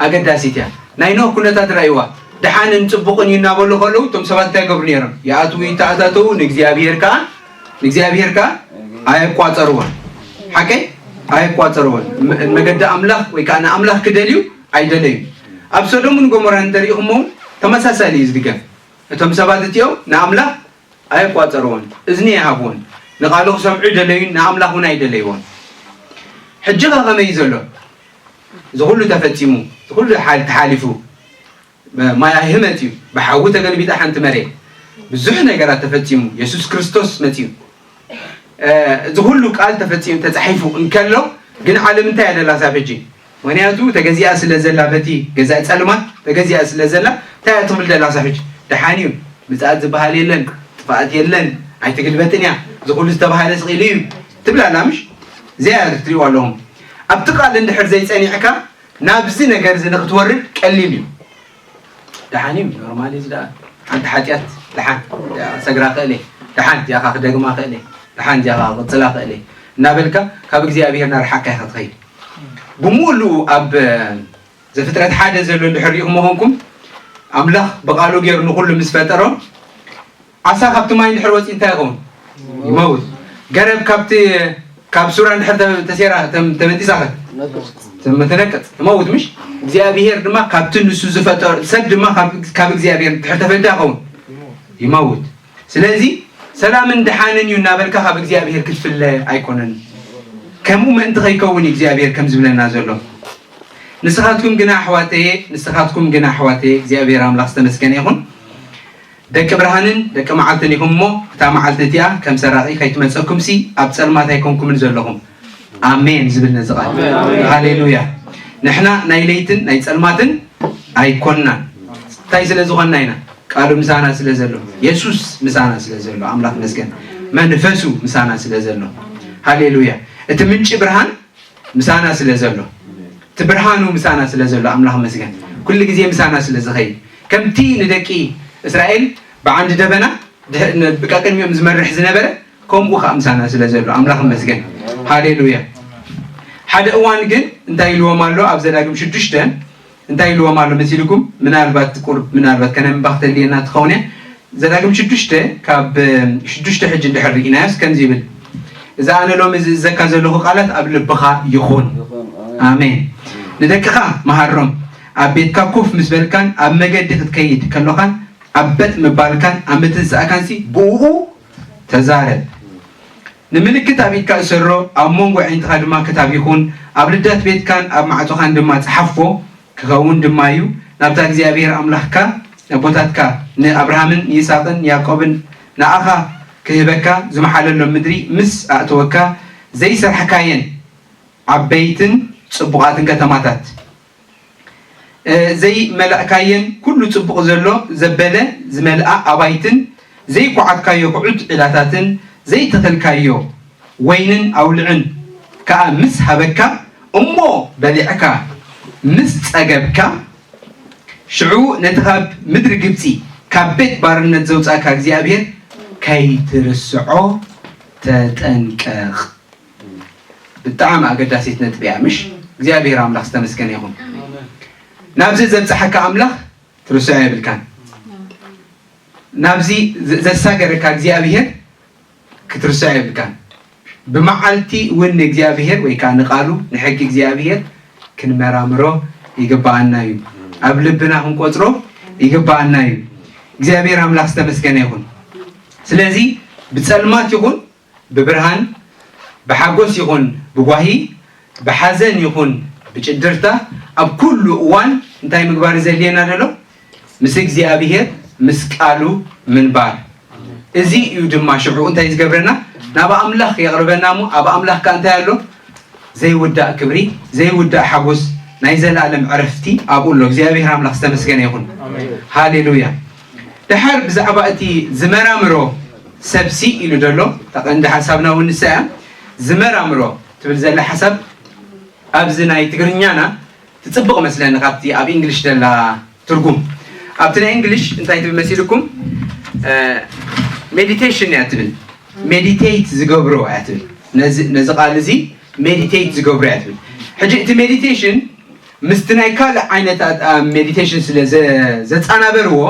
ኣገዳሲት እያ። ናይ ኖህ ኩነታት ርኣይዋ። ደሓንን ጽቡቕን እዩ እናበሉ ከለዉ፣ እቶም ሰባት እንታይ ይገብሩ ነይሮም? ይኣትዉ ይተኣታተዉ፣ ንእግዚኣብሔር ከኣ፣ ንእግዚኣብሔር ከኣ ኣየቋጸርዎን። ሓቀይ? ኣየቋጸርዎን። መ-፣ መገዲ ኣምላኽ ወይ ከኣ ንኣምላኽ ክደልዩ ኣይደለዩን። ኣብ ሶዶምን ጎሞራን እንተሪኢኹሞ እውን ተመሳሳሊ እዩ ዝድገም። እቶም ሰባት እቲኦም ንኣምላኽ ኣየቋጸርዎን፣ እዝኒ ኣይሃብዎን። ንቓሉ ክሰምዑ ይደለዩን ንኣምላኽ እውን ኣይደለይዎን። ሕጂ ኸ ከመይ እዩ ዘሎ? እዚ ኩሉ ተፈጺሙ፣ እዚ ኩሉ ሓል-፣ ተሓሊፉ፣ ማይ ኣይህመት እዩ፣ ብሓዊ ተገልቢጣ ሓንቲ መሬት፣ ብዙሕ ነገራት ተፈጺሙ፣ የሱስ ክርስቶስ መጺኡ። እ፣ እዚ ኩሉ ቃል ተፈጺሙ፣ ተጻሒፉ እንከሎ፣ ግን ዓለም እንታይ እያ ደላ ሳብ ሕጂ? ምኽንያቱ ተገዚኣ ስለ ዘላ፣ በቲ ገዛኢ ጸልማት ተገዚኣ ስለ ዘላ፣ እንታይ እያ ትብል ደላ ሳብ ሕጂ? ደሓን እዩ፣ ምጽኣት ዝበሃል የለን፣ ጥፍኣት የለን፣ ኣይትግልበጥን እያ፣ እዚ ኩሉ ዝተባህለ ስቕ ኢሉ እዩ ትብል ኣላ፣ ምሽ? እዚኣ እያ ትሪእዋ ኣለኹም። ኣብቲ ቃል እንድሕር ዘይጸኒዕካ፣ ናብዚ ነገር እዚ ንክትወርድ ቀሊል እዩ። ደሓን እዩ፣ ኖርማል እዩ። እዚ ደኣ ሓንቲ ሓጢኣት፣ ደሓን፣ እዚኣ ክሰግራ ክእል እየ፣ ደሓን፣ እዚኣ ከኣ ክደግማ ክእል እየ፣ ደሓን፣ እዚኣ ከኣ ክቕጽላ ክእል እየ እናበልካ ካብ እግዚኣብሔር እናረሓቅካ ኢኻ ትኸይድ። ብምሉኡ ኣብ ዘፍጥረት ሓደ ዘሎ እንድሕር ርኢኹም ምኾንኩም፣ ኣምላኽ ብቓሉ ገይሩ ንኹሉ ምስ ፈጠሮ፣ ዓሳ ካብቲ ማይ እንድሕር ወፂኡ እንታይ ይኸውን? ይመውት። ገረብ ካብቲ፣ ካብ ሱራ እንድሕር ተ-፣ ተሴራ፣ ተም-፣ ተበጢሳ ኸ? ትም-፣ ትነቅፅ፣ ትመውት፣ ምሽ? እግዚኣብሄር ድማ ካብቲ ንሱ ዝፈጠሮ፣ ሰብ ድማ ካብ፣ ካብ እግዚኣብሄር እንድሕር ተፈልዩ ይኸውን? ይመውት። ስለዚ ሰላምን ደሓንን እዩ እናበልካ ካብ እግዚኣብሄር ክትፍለ ኣይኮነን። ከምኡ ምእንቲ ከይከውን እዩ እግዚኣብሄር ከም ዝብለና ዘሎ። ንስኻትኩም ግና ኣሕዋተየ፣ ንስኻትኩም ግና ኣሕዋተየ፣ እግዚኣብሄር ኣምላኽ ዝተመስገነ ይኹን። ደቂ ብርሃንን ደቂ መዓልትን ኢኹም እሞ፣ እታ መዓልቲ እቲኣ ከም ሰራቒ ከይትመጸኩምሲ፣ ኣብ ጸልማት ኣይኮንኩምን ዘለኹም። ኣሜን ዝብል ነዚ ቃል። ኣሜን። ሃሌሉያ። ንሕና ናይ ለይትን ናይ ጸልማትን ኣይኮንናን። እንታይ ስለ ዝኾንና ኢና? ቃሉ ምሳና ስለ ዘሎ፣ የሱስ ምሳና ስለ ዘሎ፣ ኣምላኽ መስገን። መንፈሱ ምሳና ስለ ዘሎ። ሃሌሉያ። እቲ ምንጪ ብርሃን ምሳና ስለ ዘሎ፣ እቲ ብርሃኑ ምሳና ስለ ዘሎ፣ ኣምላኽ መስገን። ኩሉ ግዜ ምሳና ስለ ዝኸይድ፣ ከምቲ ንደቂ እስራኤል ብዓንዲ ደበና ድሕ- ን- ብቀቅድሚኦም ዝመርሕ ዝነበረ፣ ከምኡ ከዓ ምሳና ስለ ዘሎ ኣምላኽ ይመስገን። ሃሌሉያ። ሓደ እዋን ግን እንታይ ኢልዎም ኣሎ? ኣብ ዘዳግም ሽዱሽተ እንታይ ኢልዎም ኣሎ መሲልኩም? ምናልባት ቁርብ ምናልባት ከነንባኽ ተልየና ትኸውን እያ። ዘዳግም ሽዱሽተ ካብ እ፣ ሽዱሽተ ሕጂ እንድሕር ርኢናዮስ ከምዚ ይብል፣ እዚ ኣነ ሎሚ ዝእዘካ ዘለኹ ቃላት ኣብ ልብኻ ይኹን። ኣሜን። ንደቅኻ መሃሮም፣ ኣብ ቤትካ ኮፍ ምስ በልካን ኣብ መገዲ ክትከይድ ከሎኻን ኣብ በጥ ምባልካን ኣብ ምትንሳእካንሲ ብእኡ ተዛረብ። ንምልክት ኣብ ኢድካ እሰሮ፣ ኣብ መንጎ ኣዒንትኻ ድማ ክታብ ይኹን፣ ኣብ ልዳት ቤትካን ኣብ ማዕጾኻን ድማ ጸሓፎ፣ ክኸውን ድማ እዩ። ናብታ እግዚኣብሔር ኣምላኽካ ኣቦታትካ ንኣብርሃምን ይስሐቅን ያዕቆብን ንኣኻ ክህበካ ዝመሓለሎም ምድሪ ምስ ኣእተወካ ዘይሰርሕካየን ዓበይትን ጽቡቓትን ከተማታት፣ እ፣ ዘይመላእካየን ኩሉ ጽቡቕ ዘሎ ዘበለ ዝመልኣ ኣባይትን ዘይኳዓትካዮ ኩዑት ዒላታትን ዘይተኸልካዮ ወይንን ኣውልዕን ከኣ ምስ ሃበካ፣ እሞ በሊዕካ ምስ ጸገብካ፣ ሽዑ ነቲ ካብ ምድሪ ግብጺ፣ ካብ ቤት ባርነት ዘውጻእካ እግዚኣብሔር ከይትርስዖ ተጠንቀቕ። ብጣዕሚ ኣገዳሲት ነጥቢ እያ፣ ምሽ? እግዚኣብሔር ኣምላኽ ዝተመስገነ ይኹን። ናብዚ ዘብጽሓካ ኣምላኽ ትርስዖ የብልካን። ናብዚ ዘ- ዘሳገረካ እግዚኣብሔር ክትርስዖ የብልካን። ብመዓልቲ እውን ንእግዚኣብሔር ወይ ከዓ ንቃሉ፣ ንሕጊ እግዚኣብሔር ክንመራምሮ ይግባኣና እዩ። ኣብ ልብና ክንቆጽሮ ይግባኣና እዩ። እግዚኣብሔር ኣምላኽ ዝተመስገነ ይኹን። ስለዚ ብጸልማት ይኹን ብብርሃን፣ ብሓጎስ ይኹን ብጓሂ፣ ብሓዘን ይኹን ብጭድርታ፣ ኣብ ኩሉ እዋን እንታይ ምግባር ዘድልየና ዘሎ? ምስ እግዚኣብሔር፣ ምስ ቃሉ ምንባር። እዚ እዩ ድማ ሽዑ እንታይ ዝገብረና? ናብ ኣምላኽ የቕርበና እሞ፣ ኣብ ኣምላኽ ከኣ እንታይ ኣሎ? ዘይውዳእ ክብሪ፣ ዘይውዳእ ሓጎስ፣ ናይ ዘለኣለም ዕረፍቲ ኣብኡ ኣሎ። እግዚኣብሔር ኣምላኽ ዝተመስገነ ይኹን። ኣሜን። ሃሌሉያ። ድሓር ብዛዕባ እቲ ዝመራምሮ ሰብሲ ኢሉ ዘሎ፣ እታ ቀንዲ ሓሳብና እውን ንሳ እያ። ዝመራምሮ ትብል ዘላ ሓሳብ ኣብዚ ናይ ትግርኛና ትጽብቕ መስለኒ ካብቲ ኣብ እንግሊሽ ዘላ ትርጉም። ኣብቲ ናይ እንግሊሽ እንታይ ትብል መሲልኩም? ሜዲቴሽን እያ ትብል። ሜዲቴት ዝገብሮ እያ ትብል። ነዚ ነዚ ቃል እዚ ሜዲቴት ዝገብሮ እያ ትብል። ሕጂ እቲ ሜዲቴሽን ምስቲ ናይ ካልእ ዓይነት ሜዲቴሽን ስለ ዘ- ዘጻናበርዎ፣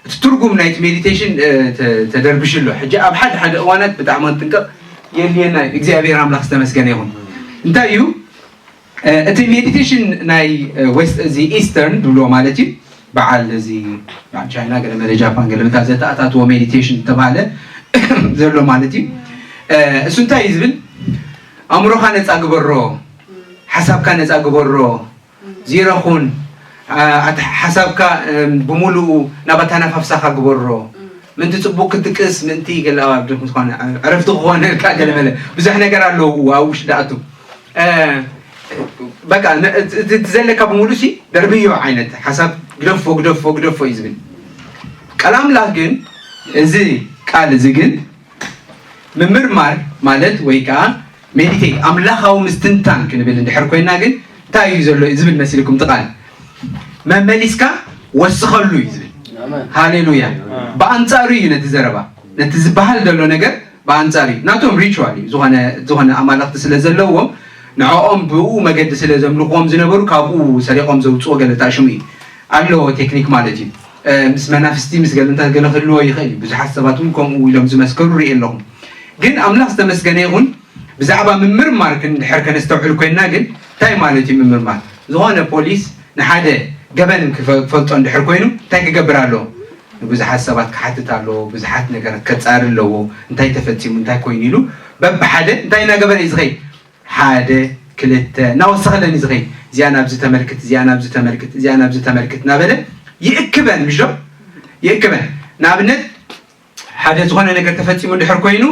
እቲ ትርጉም ናይቲ ሜዲቴሽን እ፣ ተ- ተደርብሽ ኣሎ። ሕጂ ኣብ ሓደ ሓደ እዋናት ብጣዕሚ ክንጥንቀቕ የድልየና እዩ። እግዚኣብሔር ኣምላኽ ዝተመስገነ ይኹን። እንታይ እዩ እ፣ እቲ ሜዲቴሽን ናይ እ፣ ዌስት፣ እዚ ኢስተርን ዝብልዎ ማለት እዩ፣ በዓል እዚ በዓል ቻይና ገለ መለ ጃፓን ገለ መታ ዘተኣታትዎ ሜዲቴሽን ዝተባህለ ዘሎ ማለት እዩ። እ፣ እሱ እንታይ እዩ ዝብል? ኣእምሮኻ ነፃ ግበሮ፣ ሓሳብካ ነፃ ግበሮ፣ ዚሮ ኩን፣ ኣ- ኣቲ ሓሳብካ እም፣ ብምሉኡ ናብ ኣተናፋፍሳኻ ግበሮ። ምእንቲ ጽቡቕ ክትቅስ፣ ምእንቲ ገለ ኣብ ድኹም ዝኾነ ዕረፍቲ ክኾነልካ ገለ መለ ብዙሕ ነገር ኣለዎ ኣብ ውሽጢ ደኣቱ። እ፣ በቃ ነ- እቲ እቲ ዘለካ ብምሉእ ሲ ደርብዮ ዓይነት ሓሳብ ግደፎ ግደፎ ግደፎ እዩ ዝብል። ቃል ኣምላኽ ግን እዚ ቃል እዚ ግን ምምርማር ማለት ወይ ከዓ ሜዲቴት ኣምላኻዊ ምስትንታን ክንብል እንድሕር ኮይና ግን እንታይ እዩ ዘሎ ዝብል መሲልኩም ትቃል መመሊስካ ወስኸሉ እዩ ዝብል። ሃሌሉያ። ብኣንጻሩ እዩ ነቲ ዘረባ ነቲ ዝበሃል ዘሎ ነገር ብኣንጻሩ እዩ ናቶም ሪቹዋል እዩ ዝኾነ ዝኾነ ኣማለኽቲ ስለ ዘለዎም ንዕኦም ብኡ መገዲ ስለ ዘምልኽዎም ዝነበሩ ካብኡ ሰሪቖም ዘውፅኦ ገለ ታሽሙ እዩ ኣለዎ ቴክኒክ ማለት እዩ። ምስ መናፍስቲ ምስ ገለ እንታይ ገለ ክህልዎ ይኽእል እዩ። ብዙሓት ሰባት እውን ከምኡ ኢሎም ዝመስከሩ ርኢ ኣለኹም። ግን ኣምላኽ ዝተመስገነ ይኹን። ብዛዕባ ምምርማር ክንድሕር ከነስተውዕል ኮይንና ግን እንታይ ማለት እዩ ምምርማር? ዝኾነ ፖሊስ ንሓደ ገበን ክፈ- ክፈልጦ እንድሕር ኮይኑ እንታይ ክገብር ኣለዎ? ንብዙሓት ሰባት ክሓትት ኣለዎ፣ ብዙሓት ነገራት ከጻሪ ኣለዎ። እንታይ ተፈጺሙ እንታይ ኮይኑ ኢሉ በብሓደ እንታይ እናገበረ እዩ ዝኸይድ? ሓደ ክልተ እናወሰኸለን እዩ ዝኸይድ። እዚኣ ናብዚ ተመልክት፣ እዚኣ ናብዚ ተመልክት፣ እዚኣ ናብዚ ተመልክት እናበለ ይእክበን ምሽ ዶ? ይእክበን። ንኣብነት ሓደ ዝኾነ ነገር ተፈፂሙ እንድሕር ኮይኑ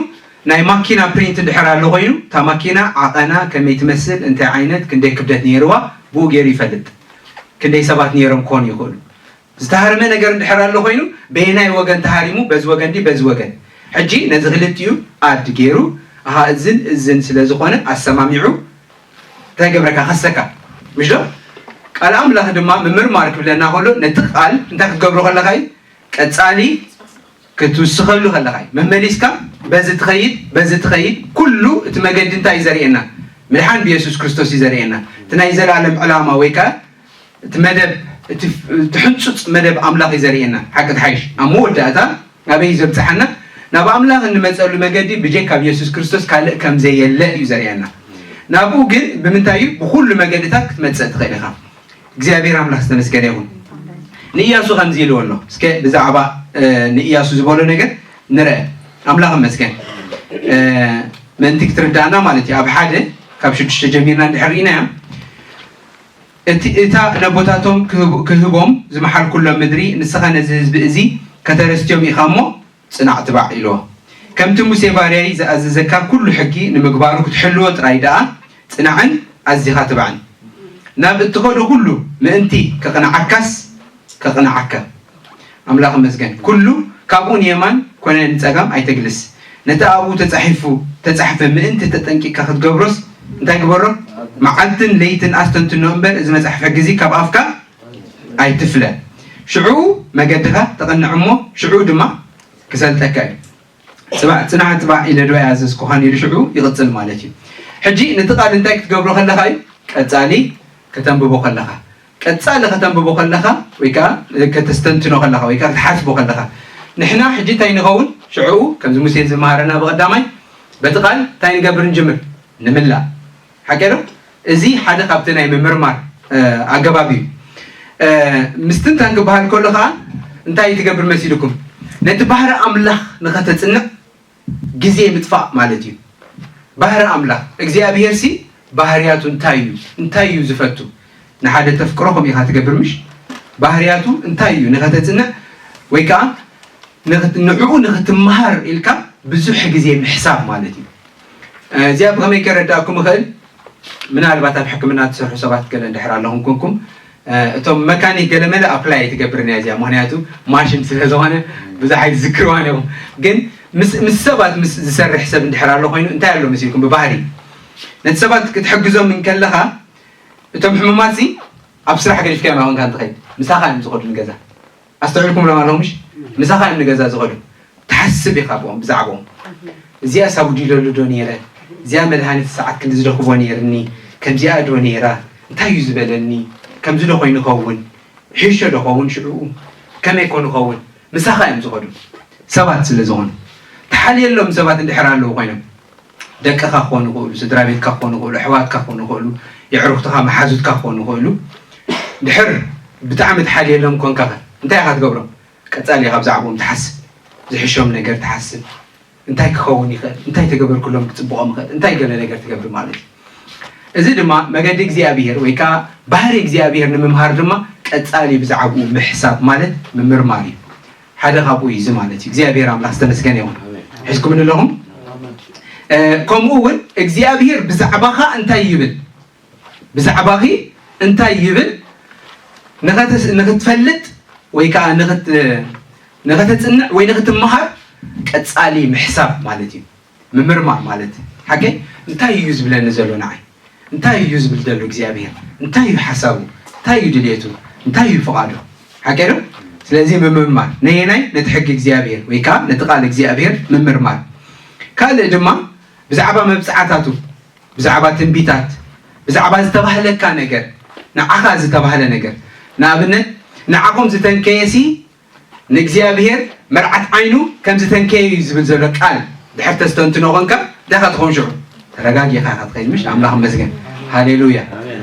ናይ ማኪና ፕሪንት እንድሕር ኣሎ ኮይኑ እታ ማኪና ዓቐና ከመይ ትመስል እንታይ ዓይነት ክንደይ ክብደት ነይርዋ ብኡ ገይሩ ይፈልጥ። ክንደይ ሰባት ነይሮም ክኾኑ ይኽእሉ። ዝተሃርመ ነገር እንድሕር ኣሎ ኮይኑ በየናይ ወገን ተሃሪሙ በዚ ወገን ድዩ በዚ ወገን። ሕጂ ነዚ ክልቲኡ ኣድ ገይሩ ኣሃ እዝን እዝን ስለ ዝኾነ ኣሰማሚዑ እንታይ ገብረካ ከሰካ ምሽ ዶ? ቃል ኣምላኽ ድማ ምምርማር ክብለና ከሎ ነቲ ቃል እንታይ ክትገብሮ ከለኻ እዩ? ቀጻሊ ክትውስኸሉ ከለኻ እዩ። መመሊስካ በዚ ትኸይድ፣ በዚ ትኸይድ፣ ኩሉ እቲ መገዲ እንታይ እዩ ዘርእየና? ምድሓን ብየሱስ ክርስቶስ እዩ ዘርእየና። እቲ ናይ ዘላለም ዕላማ ወይ ከኣ እቲ መደብ፣ እቲ ፍ-፣ እቲ ሕንጹጽ መደብ ኣምላኽ እዩ ዘርእየና። ሓቂ ትሓይሽ፣ ኣብ መወዳእታ ናበይ እዩ ዘብጽሓና? ናብ ኣምላኽ እንመጸሉ መገዲ ብጀካ ብየሱስ ክርስቶስ ካልእ ከም ዘየለ እዩ ዘርእየና። ናብኡ ግን ብምንታይ እዩ? ብኹሉ መገድታት ክትመጽእ ትኽእል ኢኻ። እግዚኣብሔር ኣምላኽ ዝተመስገነ ይኹን። ንእያሱ ከምዚ ኢልዎ ኣሎ። እስከ ብዛዕባ፣ እ፣ ንእያሱ ዝበሎ ነገር ንርአ። ኣምላኽ ይመስገን። እ፣ ምእንቲ ክትርዳእና ማለት እዩ። ኣብ ሓደ ካብ ሽዱሽተ ጀሚርና እንድሕር ርኢናዮ፣ እቲ፣ እታ ነቦታቶም ክህብ-፣ ክህቦም ዝመሓልኩሎም ምድሪ፣ ንስኻ ነዚ ህዝቢ እዚ ከተረስትዮም ኢኻ እሞ፣ ጽናዕ ትባዕ ኢልዎ። ከምቲ ሙሴ ባርያይ ዝኣዘዘካ ኩሉ ሕጊ ንምግባሩ ክትሕልዎ ጥራይ ደኣ ጽናዕን ኣዚኻ ትባዕን። ናብ እትኸዶ ኩሉ ምእንቲ ከቕንዓካስ ከቕንዓካ። ኣምላኽ ይመስገን። ኩሉ ካብኡ ንየማን ኮነ ንጸጋም ኣይተግልስ። ነቲ ኣብኡ ተጻሒፉ፣ ተጻሕፈ ምእንቲ ተጠንቂቕካ ክትገብሮስ እንታይ ግበሮ? መዓልትን ለይትን ኣስተንትኖ እምበር፣ እዚ መጽሓፍ ሕጊ እዚ ካብ ኣፍካ ኣይትፍለ። ሽዑ መገድኻ ተቐንዕ እሞ፣ ሽዑ ድማ ክሰልጠካ እዩ። ጽባሕ ጽናሕ ጽባሕ ኢለ ዶ ያዘዝኩኻን ኢሉ ሽዑ ይቕጽል ማለት እዩ። ሕጂ ነቲ ቃል እንታይ ክትገብሮ ከለኻ እዩ? ቀጻሊ ከተንብቦ ከለኻ፣ ቀጻሊ ከተንብቦ ከለኻ ወይ ከኣ ከተስተንትኖ ከለኻ ወይ ከኣ ክትሓስቦ ከለኻ፣ ንሕና ሕጂ እንታይ ንኸውን? ሽዑ ከምዚ ሙሴ ዝመሃረና ብቐዳማይ በቲ ቃል እንታይ ንገብር ንጅምር? ንምላእ። ሓቂ ዶ? እዚ ሓደ ካብቲ ናይ ምምርማር፣ እ፣ ኣገባብ እዩ። እ፣ ምስትንታን ክበሃል ከሎ ከኣ እንታይ ትገብር መሲልኩም? ነቲ ባህሪ ኣምላኽ ንኸተጽንዕ ግዜ ምጥፋእ ማለት እዩ። ባህሪ ኣምላኽ፣ እግዚኣብሄርሲ ባህርያቱ እንታይ እዩ? እንታይ እዩ ዝፈቱ? ንሓደ ተፍቅሮ ከምኡ ኢኻ ትገብር ምሽ? ባህርያቱ እንታይ እዩ ንኸተጽንዕ ወይ ከኣ ንኽት-፣ ንዕኡ ንኽትመሃር ኢልካ ብዙሕ ግዜ ምሕሳብ ማለት እዩ። እ፣ እዚኣ ብኸመይ ከረዳእኩም እኽእል? ምናልባት ኣብ ሕክምና ትሰርሑ ሰባት ገለ እንድሕር ኣለኹም ኮንኩም፣ እ፣ እቶም መካኒክ ገለ መለ ኣፕላይ ኣይትገብርን እያ እዚኣ፣ ምኽንያቱ ማሽን ስለ ዝኾነ ብዙሕ ኣይትዝክርዋን ኢኹም። ግን ምስ፣ ምስ ሰባት ምስ ዝሰርሕ ሰብ እንድሕር ኣሎ ኮይኑ እንታይ ኣሎ መሲልኩም? ብባህሪ ነቲ ሰባት ክትሕግዞም እንከለኻ እቶም ሕሙማትሲ ኣብ ስራሕ ገዲፍካዮም ኣይኮንካን ትኸይድ፣ ምሳኻ እዮም ዝኸዱ ንገዛ። ኣስተውዒልኩምሎም ኣለኹም ምሽ? ምሳኻ እዮም ንገዛ ዝኸዱ። ትሓስብ ኢኻ ብኦም፣ ብዛዕባኦም። እዚኣ ሳጉዲለሉ ዶ ነይረ? እዚኣ መድሃኒት ሰዓት ክንድዚ ዶ ክቦ ነይርኒ? ከምዚኣ ዶ ነይራ? እንታይ እዩ ዝበለኒ? ከምዚ ዶ ኮይኑ ኸውን? ሒሾ ዶ ኸውን ሽዕኡ? ከመይ ኮን ኸውን? ምሳኻ እዮም ዝኸዱ። ሰባት ስለ ዝኾኑ። ተሓልየሎም ሰባት እንድሕር ኣለዉ ኮይኖም። ደቅኻ ክኾኑ ይኽእሉ፣ ስድራ ቤትካ ክኾኑ ይኽእሉ፣ ኣሕዋትካ ክኾኑ ይኽእሉ፣ የዕሩኽትኻ፣ መሓዙትካ ክኾኑ ይኽእሉ። ድሕር ብጣዕሚ ትሓልየሎም ኮንካ ኸ እንታይ ኢኻ ትገብሮም? ቀጻሊ ኢኻ ብዛዕባኦም ትሓስብ፣ ዝሕሾም ነገር ትሓስብ። እንታይ ክኸውን ይኽእል? እንታይ ተገበርኩሎም ክጽብቖም ይኽእል? እንታይ ገለ ነገር ትገብር ማለት እዩ። እዚ ድማ መገዲ እግዚኣብሄር ወይ ከኣ ባህሪ እግዚኣብሄር ንምምሃር ድማ ቀጻሊ ብዛዕባኡ ምሕሳብ ማለት ምምርማር እዩ። ሓደ ካብኡ እዩ እዚ ማለት እዩ። እግዚኣብሄር ኣምላኽ ዝተመስገነ ይኹን። ኣሜን። ሒዝኩምኒ ኣለኹም? ኣሜን። እ፣ ከምኡ እውን እግዚኣብሄር ብዛዕባኻ እንታይ ይብል? ብዛዕባኺ እንታይ ይብል? ንኸትስ-፣ ንኽትፈልጥ ወይ ከኣ ንኽት-፣ ንኸተጽንዕ ወይ ንኽትመሃር ቀጻሊ ምሕሳብ ማለት እዩ። ምምርማር ማለት ሓቀይ እንታይ እዩ ዝብለኒ ዘሎ ንዓይ? እንታይ እዩ ዝብል ዘሎ እግዚኣብሄር? እንታይ እዩ ሓሳቡ? እንታይ እዩ ድልየቱ? እንታይ እዩ ፍቓዱ? ሓቀይ ዶ? ስለዚ ምምርማር ነየናይ? ነቲ ሕጊ እግዚኣብሄር ወይ ከኣ ነቲ ቃል እግዚኣብሄር ምምርማር። ካልእ ድማ ብዛዕባ መብጽዓታቱ፣ ብዛዕባ ትንቢታት፣ ብዛዕባ ዝተባህለካ ነገር፣ ንዓኻ ዝተባህለ ነገር። ንኣብነት ንዓኹም ዝተንከየሲ ንእግዚኣብሄር መርዓት ዓይኑ ከም ዝተንከየ እዩ ዝብል ዘሎ ቃል ድሕር ተስተንትኖ ኾንካ እንታይ ኢኻ ትኸውን ሽዑ? ተረጋጊኻ ኢኻ ትኸይድ ምሽ? ኣምላኽ ይመስገን። ሃሌሉያ። ኣሜን።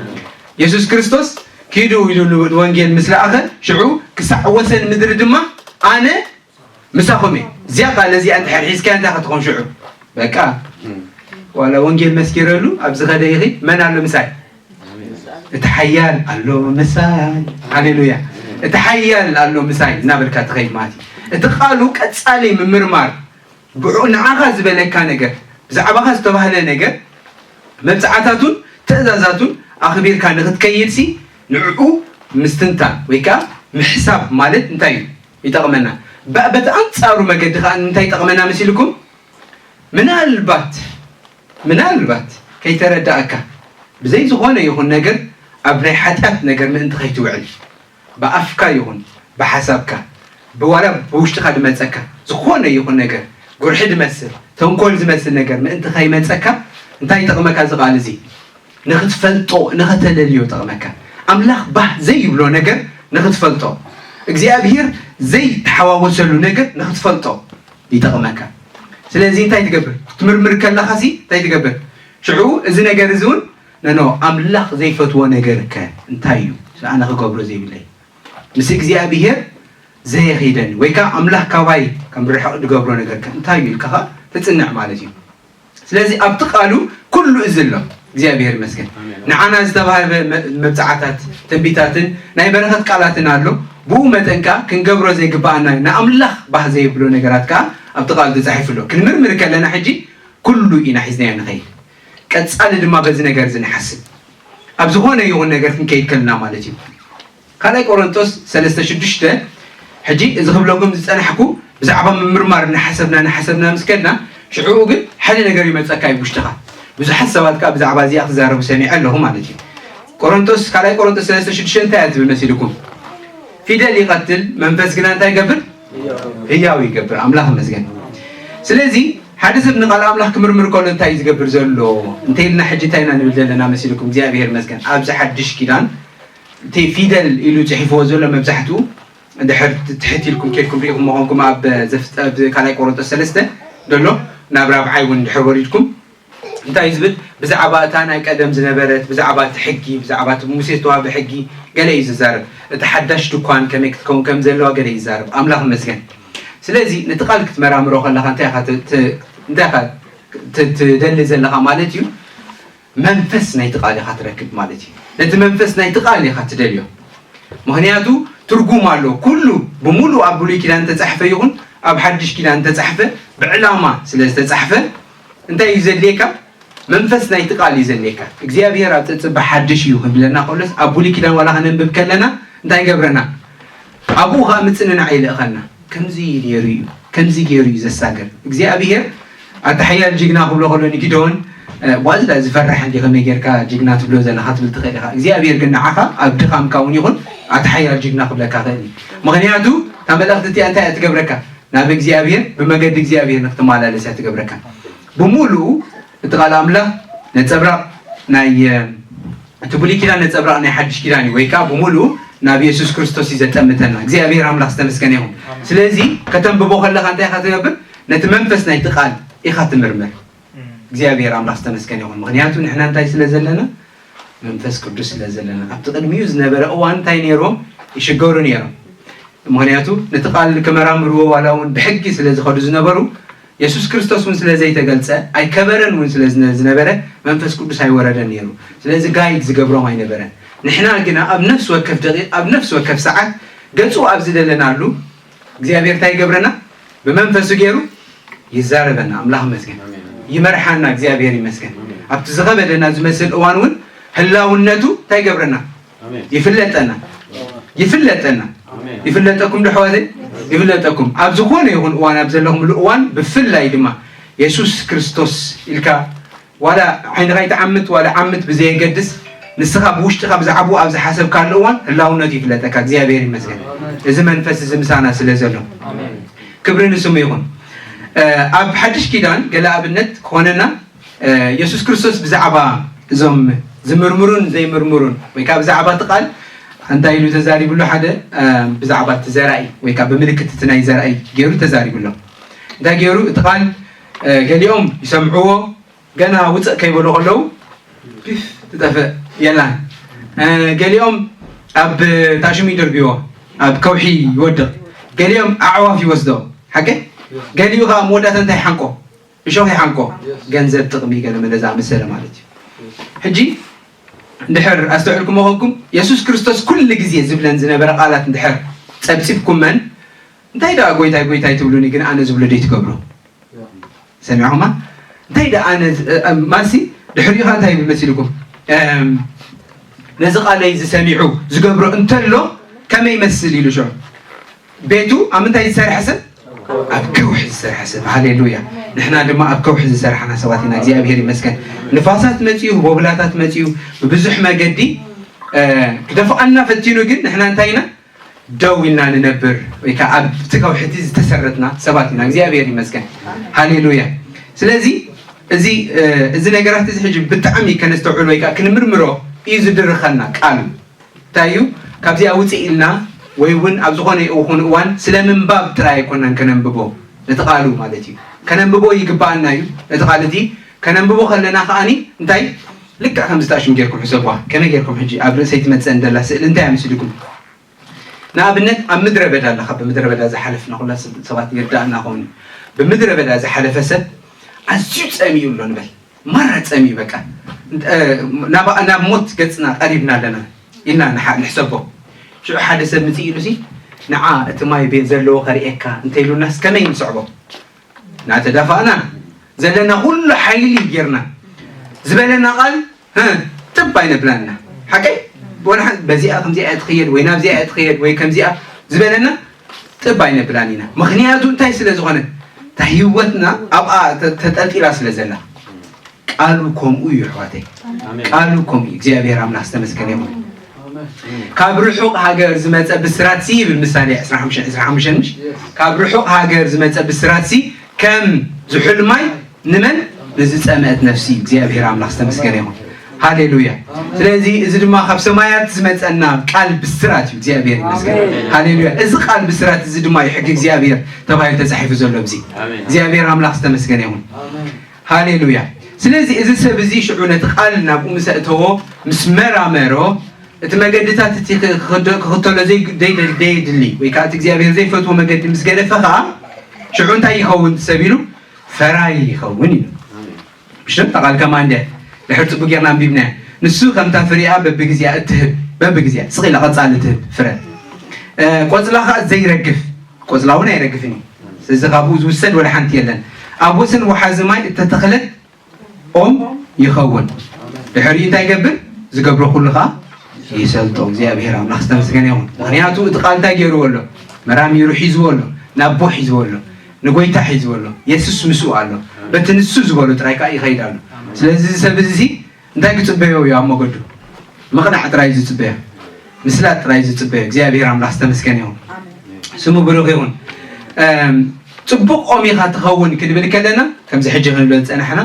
የሱስ ክርስቶስ ኪዱ ኢሉ ንወንጌል ምስ ለኣኸ ሽዑ ክሳዕ ወሰን ምድሪ ድማ ኣነ ምሳኹም እየ። እዚኣ ቃል እዚኣ እንድሕር ሒዝካያ እንታይ ኢኻ ትኸውን ሽዑ? በቃ ዋላ ወንጌል መስኪረሉ ኣብ ዝኸደ ይኺድ መን ኣሎ ምሳይ? እቲ ሓያል ኣሎ ምሳይ። ሃሌሉያ። እቲ ሓያል ኣሎ ምሳይ እናበልካ ትኸይድ ማለት እዩ። እቲ ቃሉ ቀጻሊ ምምርማር፣ ብኡ ንዓኻ ዝበለካ ነገር፣ ብዛዕባኻ ዝተባህለ ነገር፣ መብጽዓታቱን ትእዛዛቱን ኣኽቢርካ ንኽትከይድሲ ንዕኡ ምስትንታን ወይ ከኣ ምሕሳብ ማለት እንታይ እዩ? ይጠቕመና። በ-፣ በቲ ኣንጻሩ መገዲ ከኣ እንታይ ይጠቕመና መሲልኩም? ምናልባት፣ ምናልባት ከይተረዳእካ ብዘይ ዝኾነ ይኹን ነገር ኣብ ናይ ሓጢኣት ነገር ምእንቲ ከይትውዕል፣ ብኣፍካ ይኹን ብሓሳብካ፣ ብዋላ ብውሽጥኻ ድመጸካ ዝኾነ ይኹን ነገር፣ ጉርሒ ድመስል፣ ተንኮል ዝመስል ነገር ምእንቲ ከይመጸካ፣ እንታይ ይጠቕመካ እዚ ቃል እዚ? ንኽትፈልጦ፣ ንኸተለልዮ ይጠቕመካ። ኣምላኽ ባህ ዘይብሎ ነገር ንኽትፈልጦ፣ እግዚኣብሔር ዘይተሓዋወሰሉ ነገር ንኽትፈልጦ ይጠቕመካ። ስለዚ እንታይ ትገብር? ክትምርምር ከለኻሲ እንታይ ትገብር? ሽዑ እዚ ነገር እዚ እውን ነኖ ኣምላኽ ዘይፈትዎ ነገር ከ እንታይ እዩ? ኣነ ክገብሮ ዘይብለይ፣ ምስ እግዚኣብሔር ዘየኺደኒ ወይ ከዓ ኣምላኽ ካባይ ከም ርሕቕ ዝገብሮ ነገር ከ እንታይ እዩ ኢልካ ኸዓ ትጽንዕ ማለት እዩ። ስለዚ ኣብቲ ቃሉ ኩሉ እዚ ኣሎ። እግዚኣብሔር ይመስገን። ኣሜን። ንዓና ዝተባህበ መ-፣ መብጽዓታት፣ ትንቢታትን ናይ በረኸት ቃላትን ኣሎ። ብኡ መጠን ከኣ ክንገብሮ ዘይግብኣና እዩ። ንኣምላኽ ባህ ዘይብሎ ነገራት ከኣ ኣብቲ ቃሉ ተጻሒፉ ኣሎ። ክንምርምር ከለና ሕጂ ኩሉ ኢና ሒዝናዮ ንኸይድ። ቀጻሊ ድማ በዚ ነገር እዚ ንሓስብ። ኣብ ዝኾነ ይኹን ነገር ክንከይድ ከለና ማለት እዩ። ካልኣይ ቆሮንቶስ ሰለስተ ሽዱሽተ፣ ሕጂ እዚ ክብለኩም ዝጸናሕኩ ብዛዕባ ምምርማር እናሓሰብና፣ እናሓሰብና ምስ ከድና፣ ሽዑኡ ግን ሓደ ነገር ይመጸካ እዩ ውሽጥኻ። ብዙሓት ሰባት ከኣ ብዛዕባ እዚኣ ክዛረቡ ሰሚዐ ኣለኹ ማለት እዩ። ቆሮንቶስ፣ ካልኣይ ቆሮንቶስ ሰለስተ ሽዱሽተ እንታይ እያ ትብል መሲልኩም? ፊደል ይቐትል፣ መንፈስ ግና እንታይ ይገብር? ህያው ይገብር። ኣምላኽ ይመስገን። ስለዚ ሓደ ሰብ ንቃል ኣምላኽ ክምርምር ከሎ እንታይ እዩ ዝገብር ዘሎ? እንተ ኢልና ሕጂ እንታይ ኢና ንብል ዘለና መሲልኩም? እግዚኣብሔር ይመስገን። ኣብዚ ሓድሽ ኪዳን እቲ ፊደል ኢሉ ጽሒፍዎ ዘሎ መብዛሕትኡ ድሕር ትሕት ኢልኩም ኬድኩም ርኢኹም ምዃንኩም ኣብ ዘፍጥ-፣ ኣብ ካልኣይ ቆሮንቶስ ሰለስተ ዘሎ ናብ ራብዓይ እውን ድሕር ወሪድኩም እንታይ እዩ ዝብል? ብዛዕባ እታ ናይ ቀደም ዝነበረት፣ ብዛዕባ እቲ ሕጊ፣ ብዛዕባ እቲ ብሙሴ ዝተዋህበ ሕጊ ገለ እዩ ዝዛረብ። እቲ ሓዳሽ ድኳን ከመይ ክትከውን ከም ዘለዋ ገለ እዩ ዝዛረብ። ኣምላኽ ይመስገን። ስለዚ ነቲ ቃል ክትመራምሮ ከለኻ እንታይ ኢኻ ት-፣ ት-፣ እንታይ ኢኻ ት-፣ ትደሊ ዘለኻ ማለት እዩ? መንፈስ ናይቲ ቃል ኢኻ ትረክብ ማለት እዩ። ነቲ መንፈስ ናይቲ ቃል ኢኻ ትደልዮ። ምኽንያቱ ትርጉም ኣሎ። ኩሉ ብምሉእ ኣብ ብሉይ ኪዳን ተጻሕፈ ይኹን ኣብ ሓድሽ ኪዳን ተጻሕፈ ብዕላማ ስለ ዝተጻሕፈ እንታይ እዩ ዘድልየካ? መንፈስ ናይቲ ቃል እዩ ዘድልየካ። እግዚኣብሔር ኣብ ጸጽባ ሓድሽ እዩ ክብለና ከሎስ ኣብ ብሉይ ኪዳን ዋላ ከነንብብ ከለና እንታይ ይገብረና? ኣብኡ ኸኣ ምጽንናዕ ይልእኸና። ከምዚ ነይሩ እዩ፣ ከምዚ ገይሩ እዩ ዘሳግር። እግዚኣብሔር ኣቲ ሓያል ጅግና ክብሎ ከሎ ንጊደዎን፣ "እ፣ ዋዝዳ ዝፈርሕ እንዲ ከመይ ጌርካ ጅግና ትብሎ ዘለኻ?" ትብል ትኽእል ኢኻ። እግዚኣብሔር ግን ንዓኻ ኣብ ድኻምካ እውን ይኹን ኣቲ ሓያል ጅግና ክብለካ ኽእል እዩ። ምኽንያቱ እታ መልእኽቲ እቲኣ እንታይ እያ ትገብረካ? ናብ እግዚኣብሔር፣ ብመገዲ እግዚኣብሔር ንክትመላለስ እያ ትገብረካ። ብምሉኡ እቲ ቃል ኣምላኽ ነጸብራቕ ናይ፣ እ፣ እቲ ብሉይ ኪዳን ነጸብራቕ ናይ ሓድሽ ኪዳን እዩ፣ ወይ ከኣ ብምሉኡ ናብ የሱስ ክርስቶስ እዩ ዘጠምተና። እግዚኣብሔር ኣምላኽ ዝተመስገነ ይኹን። ስለዚ ከተንብቦ ከለኻ እንታይ ኢኻ ትገብር? ነቲ መንፈስ ናይቲ ቃል ኢኻ ትምርምር። እግዚኣብሔር ኣምላኽ ዝተመስገነ ይኹን። ምኽንያቱ ንሕና እንታይ ስለ ዘለና? መንፈስ ቅዱስ ስለ ዘለና። ኣብቲ ቅድሚኡ ዝነበረ እዋን እንታይ ነይርዎም? ይሽገሩ ነይሮም። ምኽንያቱ ነቲ ቃል ክመራምርዎ ዋላ እውን ብሕጊ ስለ ዝኸዱ ዝነበሩ፣ የሱስ ክርስቶስ እውን ስለ ዘይተገልጸ፣ ኣይከበረን እውን ስለ ዝነ-፣ ዝነበረ፣ መንፈስ ቅዱስ ኣይወረደን ነይሩ። ስለዚ ጋይድ ዝገብሮም ኣይነበረን። ንሕና ግና ኣብ ነፍሲ ወከፍ ደቂቕ፣ ኣብ ነፍሲ ወከፍ ሰዓት ገጹ ኣብ ዝደለናሉ እግዚኣብሔር እንታይ ይገብረና? ብመንፈሱ ገይሩ ይዛረበና። ኣምላኽ ይመስገን። ኣሜን። ይመርሓና። እግዚኣብሔር ይመስገን። ኣሜን። ኣብቲ ዝኸበደና ዝመስል እዋን እውን ህላውነቱ እንታይ ይገብረና? ኣሜን። ይፍለጠና። ይፍለጠና። ኣሜን። ይፍለጠኩም ዶ ኣሕዋተይ? ይፍለጠኩም። ኣብ ዝኾነ ይኹን እዋን፣ ኣብ ዘለኹምሉ እዋን፣ ብፍላይ ድማ የሱስ ክርስቶስ ኢልካ ዋላ ዓይንኻ ይትዓምት ዋላ ዓምት ብዘየገድስ፣ ንስኻ ብውሽጥኻ ብዛዕባኡ ኣብ ዝሓሰብካሉ እዋን ህላውነቱ ይፍለጠካ። እግዚኣብሔር ይመስገን። እዚ መንፈስ እዚ ምሳና ስለ ዘሎ። ኣሜን። ክብሪ ንስሙ ይኹን። እ፣ ኣብ ሓድሽ ኪዳን ገለ ኣብነት ክኾነና፣ እ፣ የሱስ ክርስቶስ ብዛዕባ እዞም ዝምርምሩን ዘይምርምሩን ወይ ከዓ ብዛዕባ እቲ ቃል እንታይ ኢሉ ተዛሪብሉ? ሓደ፣ እ፣ ብዛዕባ እቲ ዘራኢ ወይ ከዓ ብምልክት እቲ ናይ ዘራኢ ገይሩ ተዛሪብሎም። እንታይ ገይሩ? እቲ ቃል፣ እ፣ ገሊኦም ይሰምዕዎ፣ ገና ውፅእ ከይበሉ ከለዉ ፒፍ ትጠፍእ የላን። እ፣ ገሊኦም ኣብ ታሽሙ ይድርብይዎ፣ ኣብ ከውሒ ይወድቕ። ገሊኦም ኣዕዋፍ ይወስዶ። ሓቂ? ገሊኡ ከዓ መወዳእታ እንታይ ይሓንቆ? እሾኽ ይሓንቆ። ገንዘብ፣ ጥቕሚ፣ ገለ መለ ዝኣመሰለ ማለት እዩ። ሕጂ እንድሕር ኣስተውዕልኩሞ ኾንኩም፣ የሱስ ክርስቶስ ኩሉ ግዜ ዝብለን ዝነበረ ቃላት እንድሕር ጸብጺብኩመን፣ እንታይ ደኣ ጎይታይ፣ ጎይታይ ትብሉኒ፣ ግን ኣነ ዝብሎ ደይትገብሩ? ሰሚዕኹማ? እንታይ ደኣ ኣነ ዝ-፣ እ፣ ማሲ ድሕሪኡ ኸኣ እንታይ ይብል መሲልኩም? እም፣ ነዚ ቃለይ ዝሰሚዑ ዝገብሮ እንተሎ ከመይ ይመስል ኢሉ ሽዑ? ቤቱ ኣብ ምንታይ ዝሰርሐ ሰብ? ኣብ ከውሒ ዝሰርሐ ሰብ። ሃሌሉያ። ንሕና ድማ ኣብ ከውሒ ዝሰርሐና ሰባት ኢና። እግዚኣብሔር ይመስገን። ንፋሳት መጺኡ፣ ቦብላታት መጺኡ፣ ብብዙሕ መገዲ ክደፍኣና ፈቲኑ፣ ግን ንሕና እንታይ ኢና? ደው ኢልና ንነብር ወይ ከዓ ኣብቲ ከውሕቲ ዝተሰረትና ሰባት ኢና። እግዚኣብሔር ይመስገን። ሃሌሉያ። ስለዚ እዚ እዚ ነገራት እዚ ሕጂ ብጣዕሚ ከነስተውዕል ወይ ከዓ ክንምርምሮ እዩ ዝድርኸና ቃሉ። እንታይ እዩ? ካብዚኣ ውፅእ ኢልና ወይ እውን ኣብ ዝኾነ ይኹን እዋን ስለ ምንባብ ጥራይ ኣይኮናን ከነንብቦ፣ ነቲ ቃሉ ማለት እዩ። ከነንብቦ ይግባኣና እዩ። ነቲ ቃል እቲ ከነንብቦ ከለና ከዓኒ እንታይ ልክዕ ከምዚ ታሽም ጌርኩም ሕሰብዋ። ከመይ ጌርኩም ሕጂ ኣብ ርእሰይ ትመፅእ እንደላ ስእሊ እንታይ ኣምስልኩም? ንኣብነት ኣብ ምድረ በዳ ኣለኻ። ብምድረ በዳ ዝሓለፍና ኩላ ሰብ- ሰባት ይርዳእና ኸውን። ብምድረ በዳ ዝሓለፈ ሰብ ኣዝዩ ፀሚኡ ኣሎ ንበል። ማራ ፀሚኡ በቃ። እ፣ ናብ ናብ ሞት ገፅና ቀሪብና ኣለና ኢልና ንሓ- ንሕሰቦ። ሽዑ ሓደ ሰብ ምፅእ ኢሉ ሲ ንዓ እቲ ማይ ቤት ዘለዎ ከርእየካ እንተኢሉናስ ከመይ ንስዕቦ? እናተዳፋእና ዘለና ኩሉ ሓይሊ ጌርና ዝበለና ቃል ህ፣ ጥብ ኣይነብላና። ሓቀይ ወላ ሓንቲ በዚኣ ከምዚኣ እያ ትኽየድ ወይ ናብዚኣ እያ ትኽየድ ወይ ከምዚኣ ዝበለና ጥብ ኣይነብላን ኢና። ምኽንያቱ እንታይ ስለ ዝኾነ እታ ህይወትና ኣብኣ ተ- ተጠልጢላ ስለ ዘላ። ቃሉ ከምኡ እዩ ኣሕዋተይ። ቃሉ ከምኡ እዩ። እግዚኣብሔር ኣምላኽ ዝተመስገነ ይኹን። ካብ ርሑቕ ሃገር ዝመፀ ብስራት ሲ ይብል ምሳሌ ዕስራን ሓሙሽተን፣ ዕስራን ሓሙሽተን ምሽ? ካብ ርሑቕ ሃገር ዝመፀ ብስራት ሲ ከም ዝሑል ማይ ንመን? ንዝፀመአት ነፍሲ። እግዚኣብሔር ኣምላኽ ዝተመስገነ ይኹን። ሃሌሉያ። ስለዚ እዚ ድማ ካብ ሰማያት ዝመፀና ቃል ብስራት እዩ። እግዚኣብሔር ይመስገን። ሃሌሉያ። እዚ ቃል ብስራት እዚ ድማ እዩ ሕጊ እግዚኣብሔር ተባሂሉ ተፃሒፉ ዘሎ ኣብዚ። እግዚኣብሔር ኣምላኽ ዝተመስገነ ይኹን። ሃሌሉያ። ስለዚ እዚ ሰብ እዚ ሽዑ ነቲ ቃል ናብኡ ምስ ኣእተዎ፣ ምስ መራመሮ፣ እቲ መገድታት እቲ ክኽደ- ክኽተሎ ዘይ- ዘይደ- ዘይድሊ ወይ ከዓ እቲ እግዚኣብሔር ዘይፈትዎ መገዲ ምስ ገደፈ ከዓ ሽዑ እንታይ ይኸውን ሰብ ኢሉ? ፈራይ ይኸውን ኢሉ። ምሽ እታ ቃል ከማን እንደ ድሕር ፅቡቅ ጌርና ኣንቢብና። ንሱ ከምታ ፍሪኣ በብግዜኣ እትህብ፣ በብግዜኣ ስቕ ኢላ ቀፃሊ እትህብ ፍረ፣ እ፣ ቆፅላ ከዓ ዘይረግፍ፣ ቆፅላ እውን ኣይረግፍን እዩ። ስለዚ ካብኡ ዝውሰድ ወላ ሓንቲ የለን። ኣብ ወሰን ወሓዚ ማይ እተተኽለት ኦም ይኸውን። ድሕሪኡ እንታይ ይገብር? ዝገብሮ ኩሉ ከዓ ይሰልጦ። እግዚኣብሔር ኣምላኽ ዝተመስገነ ይኹን። ምኽንያቱ እቲ ቃል እንታይ ገይርዎ ኣሎ? መራሚሩ ሒዝዎ ኣሎ፣ ናብ ኣቦ ሒዝዎ ኣሎ፣ ንጎይታ ሒዝዎ ኣሎ። የሱስ ምስኡ ኣሎ። በቲ ንሱ ዝበሎ ጥራይ ከዓ ይኸይድ ኣሎ። ስለዚ እዚ ሰብ እዚ እንታይ ክፅበዮ እዩ ኣብ መገዱ? ምቕናዕ ጥራይ ዝፅበዮ፣ ምስላጥ ጥራይ ዝፅበዮ። እግዚኣብሔር ኣምላኽ ዝተመስገነ ይኹን። ስሙ ብሩኽ ይኹን። እም፣ ፅቡቕ ኦም ኢኻ ትኸውን ክንብል ከለና ከምዚ ሕጂ ክንብሎ ዝፀናሕና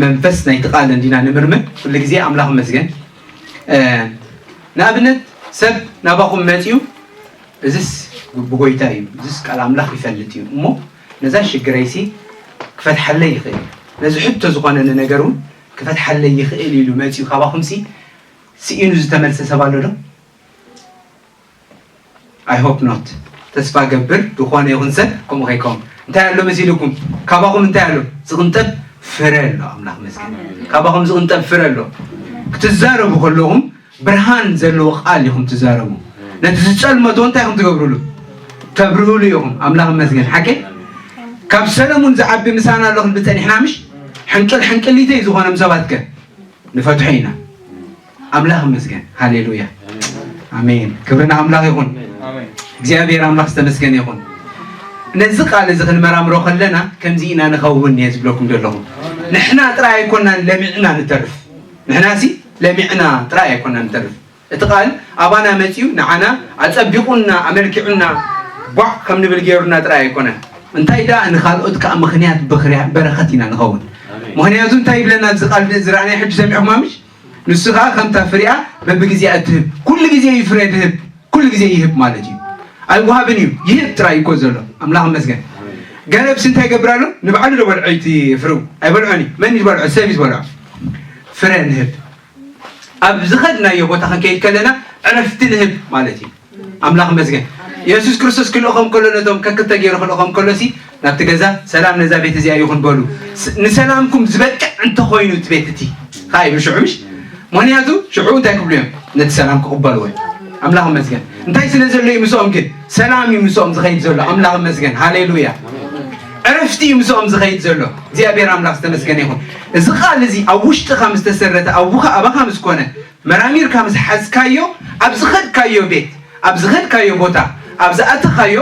መንፈስ ናይቲ ቃል እንዲና ንምርምር ኩሉ ግዜ ኣምላኽ መስገን። እ፣ ንኣብነት ሰብ ናባኹም መፅዩ እዚስ ብጎይታ እዩ፣ እዚስ ቃል ኣምላኽ ይፈልጥ እዩ እሞ ነዛ ሽግረይሲ ክፈትሓለይ ይኽእል፣ ነዚ ሕቶ ዝኾነኒ ነገር እውን ክፈትሓለይ ይኽእል ኢሉ መፅዩ ካባኹምሲ ስኢኑ ዝተመልሰ ሰብ ኣሎ ዶ? I hope not። ተስፋ ገብር ዝኾነ ይኹን ሰብ ከምኡ ከይከውን። እንታይ ኣሎ መሲልኩም? ካባኹም እንታይ ኣሎ? ዝቕንጠብ ፍረ ኣሎ። ኣምላኽ መስገን። ካባኹም ዝቕንጠብ ፍረ ኣሎ። ክትዛረቡ ከለኹም ብርሃን ዘለዎ ቃል ኢኹም ትዛረቡ። ነቲ ዝጸልመቶ እንታይ ኢኹም ትገብሩሉ? ተብርህሉ ኢኹም። ኣምላኽ መስገን። ሓቂ? ካብ ሰለሙን ዝዓቢ ምሳና ኣሎ ክንብል ጸኒሕና ምሽ? ሕንቅል ሕንቅሊተይ ዝኾኖም ሰባት ከ ንፈትሖ ኢና። ኣምላኽ ይመስገን። ሃሌሉያ። ኣሜን። ክብሪ ንኣምላኽ ይኹን። እግዚኣብሔር ኣምላኽ ዝተመስገነ ይኹን። ነዚ ቃል እዚ ክንመራምሮ ከለና ከምዚ ኢና ንኸውን እየ ዝብለኩም ዘለኹ። ንሕና ጥራይ ኣይኮናን ለሚዕና ንተርፍ። ንሕናሲ ለሚዕና ጥራይ ኣይኮናን ንተርፍ። እቲ ቃል ኣባና መጺኡ ንዓና ኣጸቢቑና ኣመልኪዑና ቧዕ ከም ንብል ገይሩና ጥራይ ኣይኮነን። እንታይ ደኣ ንኻልኦት ከኣ ምኽንያት በረኸት ኢና ንኸውን። ምኽንያቱ እንታይ ይብለና ኣብዚ ቃል እዚ ረኣናይ ሕጂ ሰሚዕኹም ኣምሽ? ንሱ ኸኣ ከምታ ፍሪኣ በብግዜኣ እትህብ፣ ኩሉ ግዜ እዩ ፍረ ድህብ፣ ኩሉ ግዜ ይህብ ማለት እዩ። ኣይወሃብን እዩ፣ ይህብ ጥራይ እኮ ዘሎ። ኣምላኽ ይመስገን። ገረብሲ እንታይ ይገብር ኣሎ? ንባዕሉ ዶ በልዖ እቲ ፍርው? ኣይበልዖን እዩ። መን እዩ ዝበልዖ? ሰብ እዩ ዝበልዖ። ፍረ ንህብ። ኣብ ዝኸድናዮ ቦታ ክንከይድ ከለና ዕረፍቲ ንህብ ማለት እዩ። ኣምላኽ ይመስገን። የሱስ ክርስቶስ ክልእኾም ከሎ ነቶም ከክልተ ገይሩ ክልእኾም ከሎሲ ናብቲ ገዛ ሰላም ነዛ ቤት እዚኣ ይኹን በሉ። ስ- ንሰላምኩም ዝበቅዕ እንተኾይኑ እቲ ቤት እቲ ኸዓ ይብሉ ሽዑ ምሽ? ምኽንያቱ ሽዑ እንታይ ክብሉ እዮም? ነቲ ሰላም ክቕበልዎ እዮም። ኣምላኽ ይመስገን። እንታይ ስለ ዘሎ እዩ ምስኦም ግን? ሰላም እዩ ምስኦም ዝኸይድ ዘሎ። ኣምላኽ ይመስገን። ሃሌሉያ። ዕረፍቲ እዩ ምስኦም ዝኸይድ ዘሎ። እግዚኣብሔር ኣምላኽ ዝተመስገነ ይኹን። እዚ ቃል እዚ ኣብ ውሽጥኻ ምስ ተሰረተ፣ ኣብኻ ኣባኻ ምስ ኮነ፣ መራሚርካ ምስ ሓዝካዮ፣ ኣብ ዝኸድካዮ ቤት፣ ኣብ ዝኸድካዮ ቦታ፣ ኣብ ዝኣተኻዮ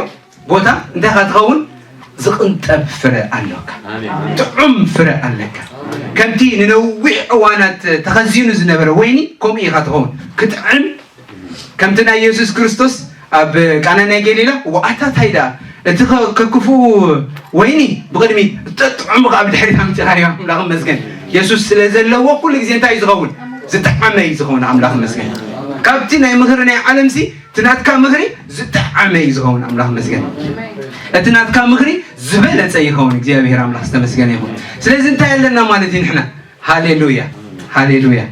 ቦታ እንታይ ኢኻ ትኸውን? ዝቕንጠብ ፍረ ኣለካ። ኣሜን። ጥዑም ፍረ ኣለካ። ከምቲ ንነዊሕ እዋናት ተኸዚኑ ዝነበረ ወይኒ ከምኡ ኢኻ ትኸውን። ክጥዕም፣ ከምቲ ናይ የሱስ ክርስቶስ ኣብ ቃና ናይ ገሊላ፣ "ዋኣታ ታይ ደኣ እቲ ከ-፣ ከክፉ ወይኒ ብቕድሚት፣ እተጥዑሙ ከኣ ብድሕሪት ኣምጺኻዮ?" ኣምላኽ ይመስገን። የሱስ ስለ ዘለዎ ኩሉ ግዜ እንታይ እዩ ዝኸውን? ዝጠዓመ እዩ ዝኸውን። ኣምላኽ ይመስገን። ካብቲ ናይ ምኽሪ ናይ ዓለምሲ እቲ ናትካ ምኽሪ ዝጠዓመ እዩ ዝኸውን። ኣምላኽ ይመስገን። እቲ ናትካ ምኽሪ ዝበለጸ ይኸውን። እግዚኣብሔር ኣምላኽ ዝተመስገነ ይኹን። ስለዚ እንታይ ኣለና ማለት እዩ ንሕና? ሃሌሉያ፣ ሃሌሉያ።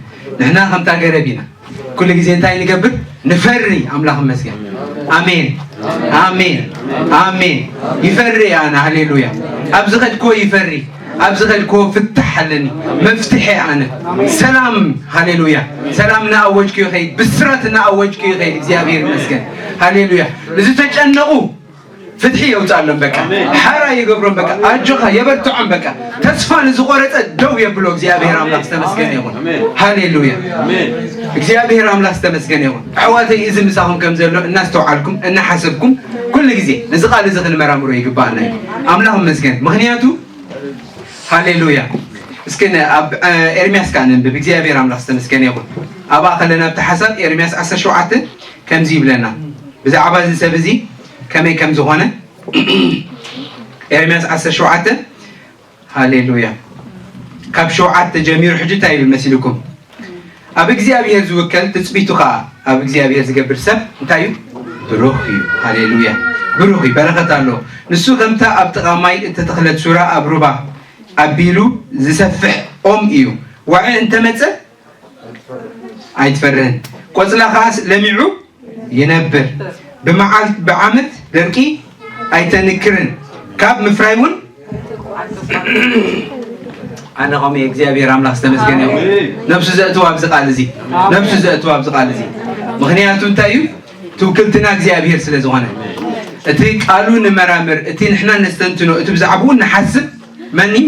ንሕና ከምታ ገረብ ኢና። ኩሉ ግዜ እንታይ ንገብር? ንፈሪ። ኣምላኽ ይመስገን። ኣሜን፣ ኣሜን፣ ኣሜን። ይፈሪ ኣነ። ሃሌሉያ። ኣብ ዝኸድክዎ ይፈሪ፣ ኣብ ዝኸድክዎ ፍታሕ ኣለኒ፣ መፍትሒ ኣነ። ሰላም፣ ሃሌሉያ። ሰላም እናኣወጅኩ ይኸይድ፣ ብስራት እናኣወጅኩ ይኸይድ። እግዚኣብሔር ይመስገን። ሃሌሉያ። ንዝተጨነቑ ፍትሒ የውፅኣሎም። በቃ ሓራ ይገብሮም። በቃ ኣጆኻ የበርትዖም። በቃ ተስፋ ንዝቆረፀ ደው የብሎ። እግዚኣብሔር ኣምላኽ ዝተመስገነ ይኹን። ሃሌሉያ። እግዚኣብሔር ኣምላኽ ዝተመስገነ ይኹን። ኣሕዋተይ፣ እዚ ምሳኹም ከም ዘሎ እናስተውዓልኩም እናሓሰብኩም ኩሉ ግዜ ነዚ ቃል እዚ ክንመራምሮ ይግባኣና እዩ። ኣምላኽ ይመስገን። ምኽንያቱ፣ ሃሌሉያ። እስኪ ን-፣ ኣብ፣ እ፣ ኤርምያስ ከኣ ነንብብ። እግዚኣብሔር ኣምላኽ ዝተመስገነ ይኹን። ኣብኣ ከለና ኣብቲ ሓሳብ ኤርምያስ ዓሰርተ ሸውዓተ ከምዚ ይብለና። ብዛዕባ እዚ ሰብ እዚ ከመይ ከም ዝኾነ ኤርምያስ ዓሰርተ ሸውዓተ፣ ሃሌሉያ። ካብ ሸውዓተ ጀሚሩ ሕጂ እንታይ ይብል መሲልኩም? "ኣብ እግዚኣብሔር ዝውከል ትጽቢቱ ኸኣ ኣብ እግዚኣብሔር ዝገብር ሰብ እንታይ እዩ? ብሩኽ እዩ።" ሃሌሉያ። ብሩኽ እዩ፣ በረኸት ኣለዎ። "ንሱ ከምታ ኣብ ጥቓ ማይ እተተኽለት ሱራ ኣብ ሩባ ኣቢሉ ዝሰፍሕ ኦም እዩ። ዋዒ እንተመጸ ኣይትፈርህን። ቆጽላ ኸኣ ለሚዑ ይነብር። ብመዓልት ብዓመት ደርቂ ኣይተንክርን። ካብ ምፍራይ እውን ኣነ ከምኡ እየ። እግዚኣብሔር ኣምላኽ ዝተመስገነ ይኹን። ነብሱ ዘእትዋ ኣብዚ ቃል እዚ፣ ነብሱ ዘእትዋ ኣብዚ ቃል እዚ። ምኽንያቱ እንታይ እዩ? ትውክልትና እግዚኣብሔር ስለ ዝኾነ። እቲ ቃሉ ንመራምር፣ እቲ ንሕና ነስተንትኖ፣ እቲ ብዛዕባኡ ንሓስብ መን እዩ?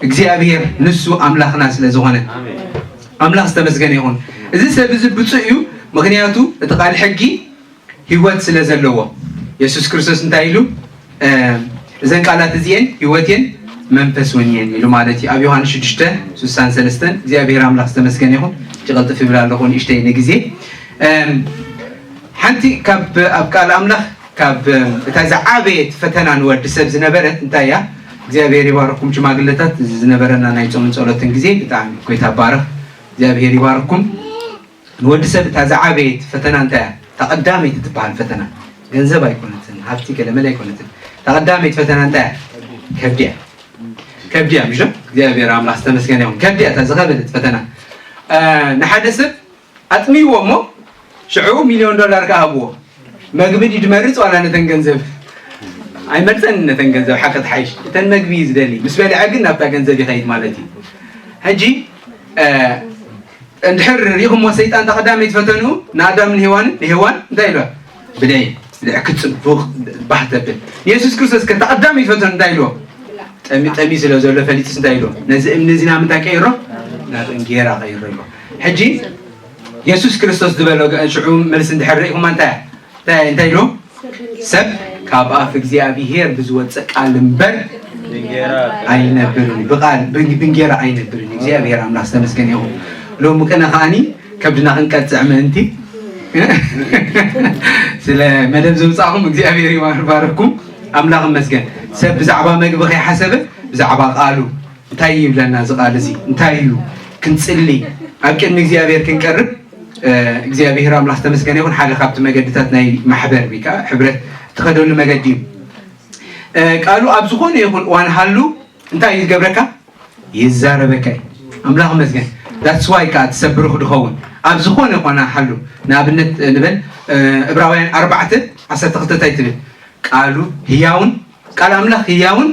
እግዚኣብሔር ንሱ ኣምላኽና ስለ ዝኾነ። ኣምላኽ ዝተመስገነ ይኹን። እዚ ሰብ እዚ ብፁዕ እዩ፣ ምኽንያቱ እቲ ቃል ሕጊ ህይወት ስለ ዘለዎ። የሱስ ክርስቶስ እንታይ ኢሉ? እ፣ "እዘን ቃላት እዚኤን ህይወት እየን መንፈስ እውን እየን" ኢሉ ማለት እዩ። ኣብ ዮሃንስ ሽዱሽተ ስሳን ሰለስተን። እግዚኣብሔር ኣምላኽ ዝተመስገነ ይኹን። ሕጂ ቀልጥፍ ይብል ኣለኹ ንእሽተይ ንግዜ። እም፣ ሓንቲ ካብ፣ ኣብ ቃል ኣምላኽ ካብ፣ እም፣ እታ ዝዓበየት ፈተና ንወዲ ሰብ ዝነበረት እንታይ እያ? እግዚኣብሔር ይባርኩም ሽማግለታት፣ እዚ ዝነበረና ናይ ጾምን ጸሎትን ግዜ ብጣዕሚ ጎይታ ባርኽ። እግዚኣብሔር ይባርኩም። ንወዲ ሰብ እታ ዝዓበየት ፈተና እንታይ እያ? እታ ቀዳመይቲ ትበሃል ፈተና። ገንዘብ ኣይኮነትን፣ ሃብቲ ገለመለ ኣይኮነትን። እታ ቀዳመይቲ ፈተና እንታይ እያ? ከብዲ እያ። ከብዲ እያ፣ ምሽ ዶ? እግዚኣብሔር ኣምላኽ ዝተመስገነ ይኹን። ከብዲ እያ እታ ዝኸበደት ፈተና። እ፣ ንሓደ ሰብ ኣጥሚዎ እሞ ሽዑ ሚልዮን ዶላር ከሃብዎ። መግቢ ድዩ ድመርጽ ዋላ ነተን ገንዘብ? ኣይመርጸን ነተን ገንዘብ፣ ሓቂ ትሓይሽ። እተን መግቢ እዩ ዝደሊ። ምስ በልዐ ግን ናብታ ገንዘብ ይኸይድ ማለት እዩ። ሕጂ፣ እ፣ እንድሕር ርኢኹሞ ሰይጣን እታ ቀዳመይቲ ፈተንኡ ንኣዳምን ሄዋንን፣ ንሄዋን እንታይ ኢልዋ? "ብለይ፣ ብልዕኪ ጽቡቕ ባህ ተብል።" ንየሱስ ክርስቶስ ከ እታ ቀዳመይቲ ፈተንኡ እንታይ ኢልዎ? ጠሚ-፣ ጠሚ ስለ ዘሎ ፈሊጥስ እንታይ ኢልዎ? "ነዚ እምኒ እዚ ናብ ምንታይ ቀይሮ? ናብ እንጌራ ቀይሮ" ኢልዎ። ሕጂ የሱስ ክርስቶስ ዝበሎ ገ-፣ ሽዑ መልሲ እንድሕር ርኢኹማ እንታይ፣ እንታይ፣ እንታይ ኢልዎ? "ሰብ ካብ ኣፍ እግዚኣብሄር ብዝወጽእ ቃል እምበር ኣይነብርን፣ ብቃል፣ ብ-፣ ብእንጌራ ኣይነብርን እዩ።" እግዚኣብሄር ኣምላኽ ዝተመስገነ ይኹን። ሎሚ ቅነ ከኣኒ ከብድና ክንቀጽዕ ምእንቲ ስለ መደብ ዝምጻእኹም እግዚኣብሄር ይባርኩም። ኣምላኽ ይመስገን። ሰብ ብዛዕባ መግቢ ከይሓሰበ ብዛዕባ ቃሉ እንታይ ይብለና እዚ ቃል እዚ? እንታይ እዩ? ክንጽሊ፣ ኣብ ቅድሚ እግዚኣብሔር ክንቀርብ፣ እ፣ እግዚኣብሔር ኣምላኽ ዝተመስገነ ይኹን። ሓደ ካብቲ መገድታት ናይ ማሕበር ወይ ከዓ ሕብረት ትኸደሉ መገዲ እዩ። እ፣ ቃሉ ኣብ ዝኾነ ይኹን እዋን ሃሉ እንታይ እዩ ዝገብረካ? ይዛረበካ እዩ። ኣምላኽ ይመስገን። That's why ከዓ ትሰብርኹ ድኸውን ኣብ ዝኾነ ኮና ሃሉ። ንኣብነት ንበል፣ እ፣ ዕብራውያን ኣርባዕተ ዓሰርተ ክልተ እንታይ ትብል? ቃሉ ህያውን፣ ቃል ኣምላኽ ህያውን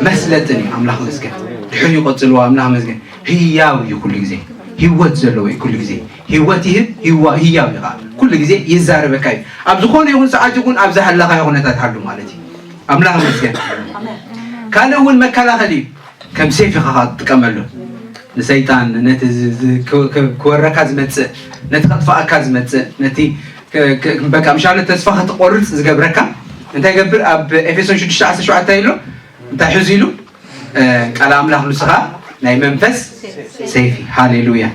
መስለጥን እዩ። ኣምላኽ መስገን። ድሕሪኡ ቀጽልዎ፣ ኣምላኽ መስገን። ህያው እዩ ኩሉ ግዜ። ህይወት ዘለዎ እዩ ኩሉ ግዜ። ህይወት ይህብ፣ ህዋ-፣ ህያው እዩ ኸዓ። ኩሉ ግዜ ይዛረበካ እዩ። ኣብ ዝኾነ ይኹን ሰዓት ይኹን፣ ኣብ ዝሃለኻዮ ኩነታት ሃሉ ማለት እዩ። ኣምላኽ መስገን። ካልእ እውን መከላኸሊ እዩ። ከም ሴፍ ኢኻ ኸዓ ትጥቀመሉ። ንሰይጣን፣ ነቲ ዝ-፣ ዝ-፣ ክ-፣ ክ-፣ ክወረካ ዝመጽእ፣ ነቲ ከጥፍኣካ ዝመጽእ፣ ነቲ ክ-፣ ክ-፣ በቃ፣ ምሻለ ተስፋ ክትቆርጽ ዝገብረካ እንታይ ይገብር? ኣብ ኤፌሶን ሽዱሽተ ዓሰርተ ሸውዓተ ኣሎ፣ እንታይ ሕዙ ኢሉ? ቃል ኣምላኽ ንሱ ኸዓ ናይ መንፈስ ሰይፊ። ሃሌሉያ።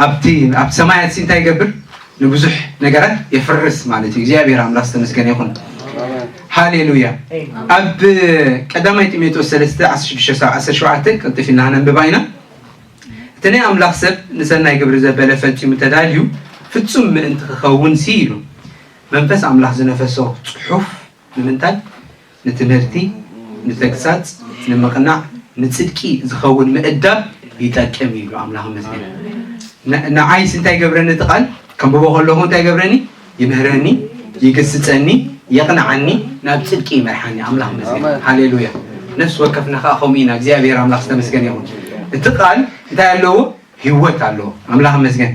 ኣብቲ ኣብ ሰማያት ሲ እንታይ ይገብር? ንብዙሕ ነገራት የፍርስ ማለት እዩ። እግዚኣብሔር ኣምላኽ ዝተመስገነ ይኹን። ሃሌሉያ። ኣብ ቀዳማይ ጢሞቴዎስ ሰለስተ ዓሰርተ ሽዱሽተ ክሳብ ዓሰርተ ሸውዓተ ቀልጥፍ ኢልና ነንብባ ኢና። እቲ ናይ ኣምላኽ ሰብ ንሰናይ ግብሪ ዘበለ ፈጺሙ ተዳልዩ ፍጹም ምእንቲ ክኸውን ሲ ኢሉ መንፈስ ኣምላኽ ዝነፈሶ ጽሑፍ ንምንታይ? ንትምህርቲ፣ ንተግሳጽ፣ ንምቕናዕ፣ ንጽድቂ ዝኸውን ምእዳብ ይጠቅም እዩ ይብሉ። ኣምላኽ ይመስገን። ን- ንዓይስ እንታይ ይገብረኒ እቲ ቃል? ከንብቦ ከለኹ እንታይ ይገብረኒ? ይምህረኒ፣ ይግስጸኒ፣ የቕንዓኒ፣ ናብ ጽድቂ ይመርሓኒ። ኣምላኽ ይመስገን። ሃሌሉያ። ነፍሲ ወከፍና ከዓ ከምኡ ኢና። እግዚኣብሔር ኣምላኽ ዝተመስገነ ይኹን። እቲ ቃል እንታይ ኣለዎ? ህይወት ኣለዎ። ኣምላኽ ይመስገን።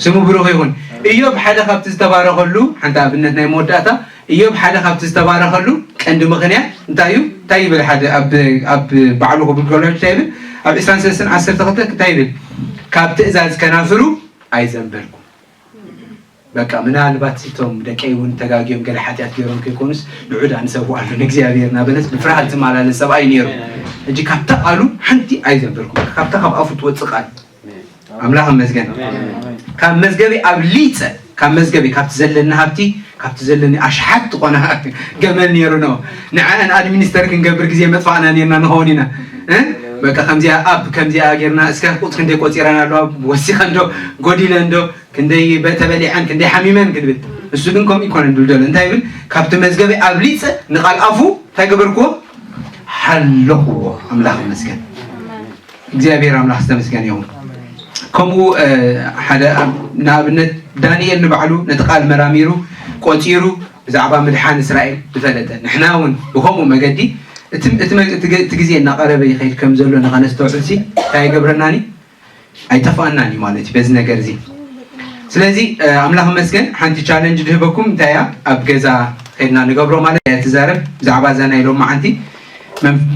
ስሙ ብሩኽ ይኹን። ኢዮብ ሓደ ካብቲ ዝተባረኸሉ፣ ሓንቲ ኣብነት ናይ መወዳእታ፣ ኢዮብ ሓደ ካብቲ ዝተባረኸሉ ቀንዲ ምኽንያት እንታይ እዩ? እንታይ ይብል? ሓደ ኣብ ኣብ ባዕሉ ክብል ከሎ እንታይ ይብል? ኣብ ዕስራን ሰለስተን ዓሰርተ ክልተ እንታይ ይብል? ካብ ትእዛዝ ከናፍሩ ኣይዘንበልኩ። በቃ ምናልባት እቶም ደቀይ እውን ተጋግዮም ገለ ሓጢኣት ገይሮም ከይኮኑስ ንዑ ደኣ ንሰውኣሉ ንእግዚኣብሔር እናበለስ ብፍርሃት ዝመላለስ ሰብኣይ ነይሩ። ሕጂ ካብታ ቃሉ ሓንቲ ኣይዘንበልኩ። በቃ ካብታ ካብ ኣፉ ትወፅእ ቃል ኣምላኽ ይመስገን። ካብ መዝገበይ ኣብሊፀ ካብ መዝገበይ ካብቲ ዘለኒ ሃብቲ ካብቲ ዘለኒ ኣሽሓት ዝኾነ ገመል ነይሩ ነው ንዐን ኣድሚኒስተር ክንገብር ግዜ መጥፋእና ነርና ንኸውን ኢና እ? በቃ ከምዚኣ ኣብ ከምዚኣ ጌርና እስከ ቁፅ ክንደይ ቆፂረን ኣለዋ ወሲኸ እንዶ ጎዲለ እንዶ ክንደይ በ- ተበሊዐን ክንደይ ሓሚመን ክንብል እሱ ግን ከምኡ ይኮነ ድልደሎ እንታይ ይብል ካብቲ መዝገበይ ኣብሊፀ ንቃል ኣፉ እንታይ ገበርክዎ ሓለኽዎ ኣምላኽ ይመስገን እግዚኣብሔር ኣምላኽ ዝተመስገነ ይኹን ከምኡ እ፣ ሓደ ኣብ- ንኣብነት ዳንኤል ንባዕሉ ነቲ ቃል መራሚሩ ቆፂሩ ብዛዕባ ምድሓን እስራኤል ዝፈለጠ ንሕና እውን ብከምኡ መገዲ እቲ እቲ መ- እቲ ገ- እቲ ግዜ እናቐረበ ይኸይድ ከም ዘሎ ንኸነስተውዕል ሲ እንታይ ይገብረናኒ ኣይጠፋእናን እዩ ማለት እዩ በዚ ነገር እዚ ስለዚ ኣምላኽ መስገን ሓንቲ ቻለንጅ ድህበኩም እንታይ እያ ኣብ ገዛ ከድና ንገብሮ ማለት እያ ትዛረብ ብዛዕባ እዛ ናይ ሎማዓንቲ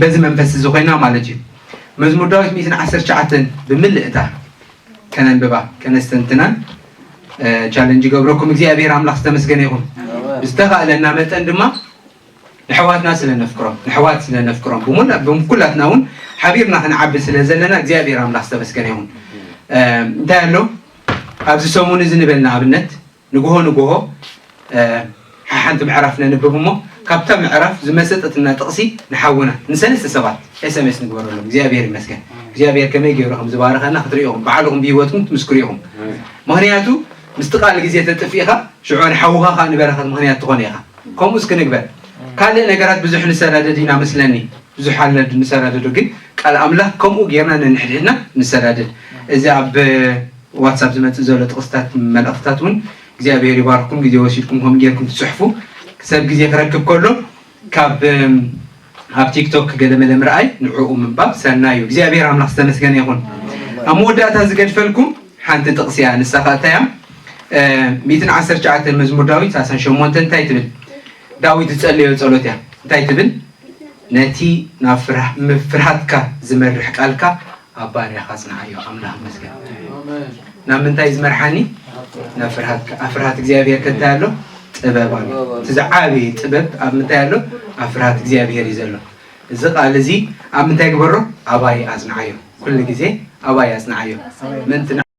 በዚ መንፈስ እዚ ኮይና ማለት እዩ መዝሙር ዳዊት ሚእትን ዓሰርተ ትሽዓተን ብምልእታ ከነንብባ ከነስተንትናን ቻለንጅ ይገብረኩም እግዚኣብሔር ኣምላኽ ዝተመስገነ ይኹን ብዝተኻእለና መጠን ድማ ንሕዋትና ስለ ነፍቅሮም ንሕዋት ስለ ነፍቅሮም ብሙላ- ብኩላትና እውን ሓቢርና ክንዓቢ ስለ ዘለና እግዚኣብሔር ኣምላኽ ዝተመስገነ ይኹን እ፣ እንታይ ኣሎ ኣብዚ ሰሙን እዚ ንበልና ኣብነት ንግሆ ንግሆ እ፣ ሓሓንቲ ምዕራፍ ነንብብ እሞ ካብታ ምዕራፍ ዝመሰጠትና ጥቕሲ ንሓውና ንሰለስተ ሰባት ኤስኤምኤስ ንግበረሎም እግዚኣብሔር ይመስገን እግዚኣብሔር ከመይ ገይሩ ከም ዝባረኸና ክትርእኹም ባዕልኹም ብህይወትኩም ትምስክሩ ኢኹም ምክንያቱ ምስቲ ቃል ግዜ ተጥፊእኻ ሽዑ ንሓውኻ ከዓ ንበረኸት ምክንያት ትኾነ ኢኻ ከምኡ እስኪ ንግበር ካልእ ነገራት ብዙሕ ንሰዳደድ ኢና መስለኒ ብዙሕ ኣለ ንሰዳደዶ ግን ቃል ኣምላኽ ከምኡ ጌርና ነንሕድሕድና ንሰዳደድ እዚ ኣብ ዋትሳፕ ዝመፅእ ዘሎ ጥቕስታት መልእኽትታት እውን እግዚኣብሔር ይባርኩም ግዜ ወሲድኩም ከም ጌርኩም ትፅሕፉ ሰብ ግዜ ክረክብ ከሎ ካብ ኣብ ቲክቶክ ገለመለ ምርኣይ ንዕኡ ምንባብ ሰናይ እዩ እግዚኣብሔር ኣምላኽ ዝተመስገነ ይኹን ኣብ መወዳእታ ዝገድፈልኩም ሓንቲ ጥቕሲ እያ ንሳ ከዓ እንታይ እያ ሚእትን ዓሰርተ ትሽዓተን መዝሙር ዳዊት ሳሳን ሸሞንተ እንታይ ትብል ዳዊት ዝጸለዮ ጸሎት እያ እንታይ ትብል ነቲ ናብ ፍርሃ- ምፍርሃትካ ዝመርሕ ቃልካ ኣብ ባርያኻ ኣጽንዓዮ ኣምላኽ መስገን ናብ ምንታይ ዝመርሓኒ ናብ ፍርሃትካ ኣብ ፍርሃት እግዚኣብሔር ከንታይ ኣሎ ጥበብ ኣሎ እቲ ዝዓበየ ጥበብ ኣብ ምንታይ ኣሎ ኣብ ፍርሃት እግዚኣብሔር እዩ ዘሎ እዚ ቃል እዚ ኣብ ምንታይ ግበሮ ኣባይ ኣጽንዓዮ ኩሉ ግዜ ኣባይ ኣጽንዓዮ ምእንቲ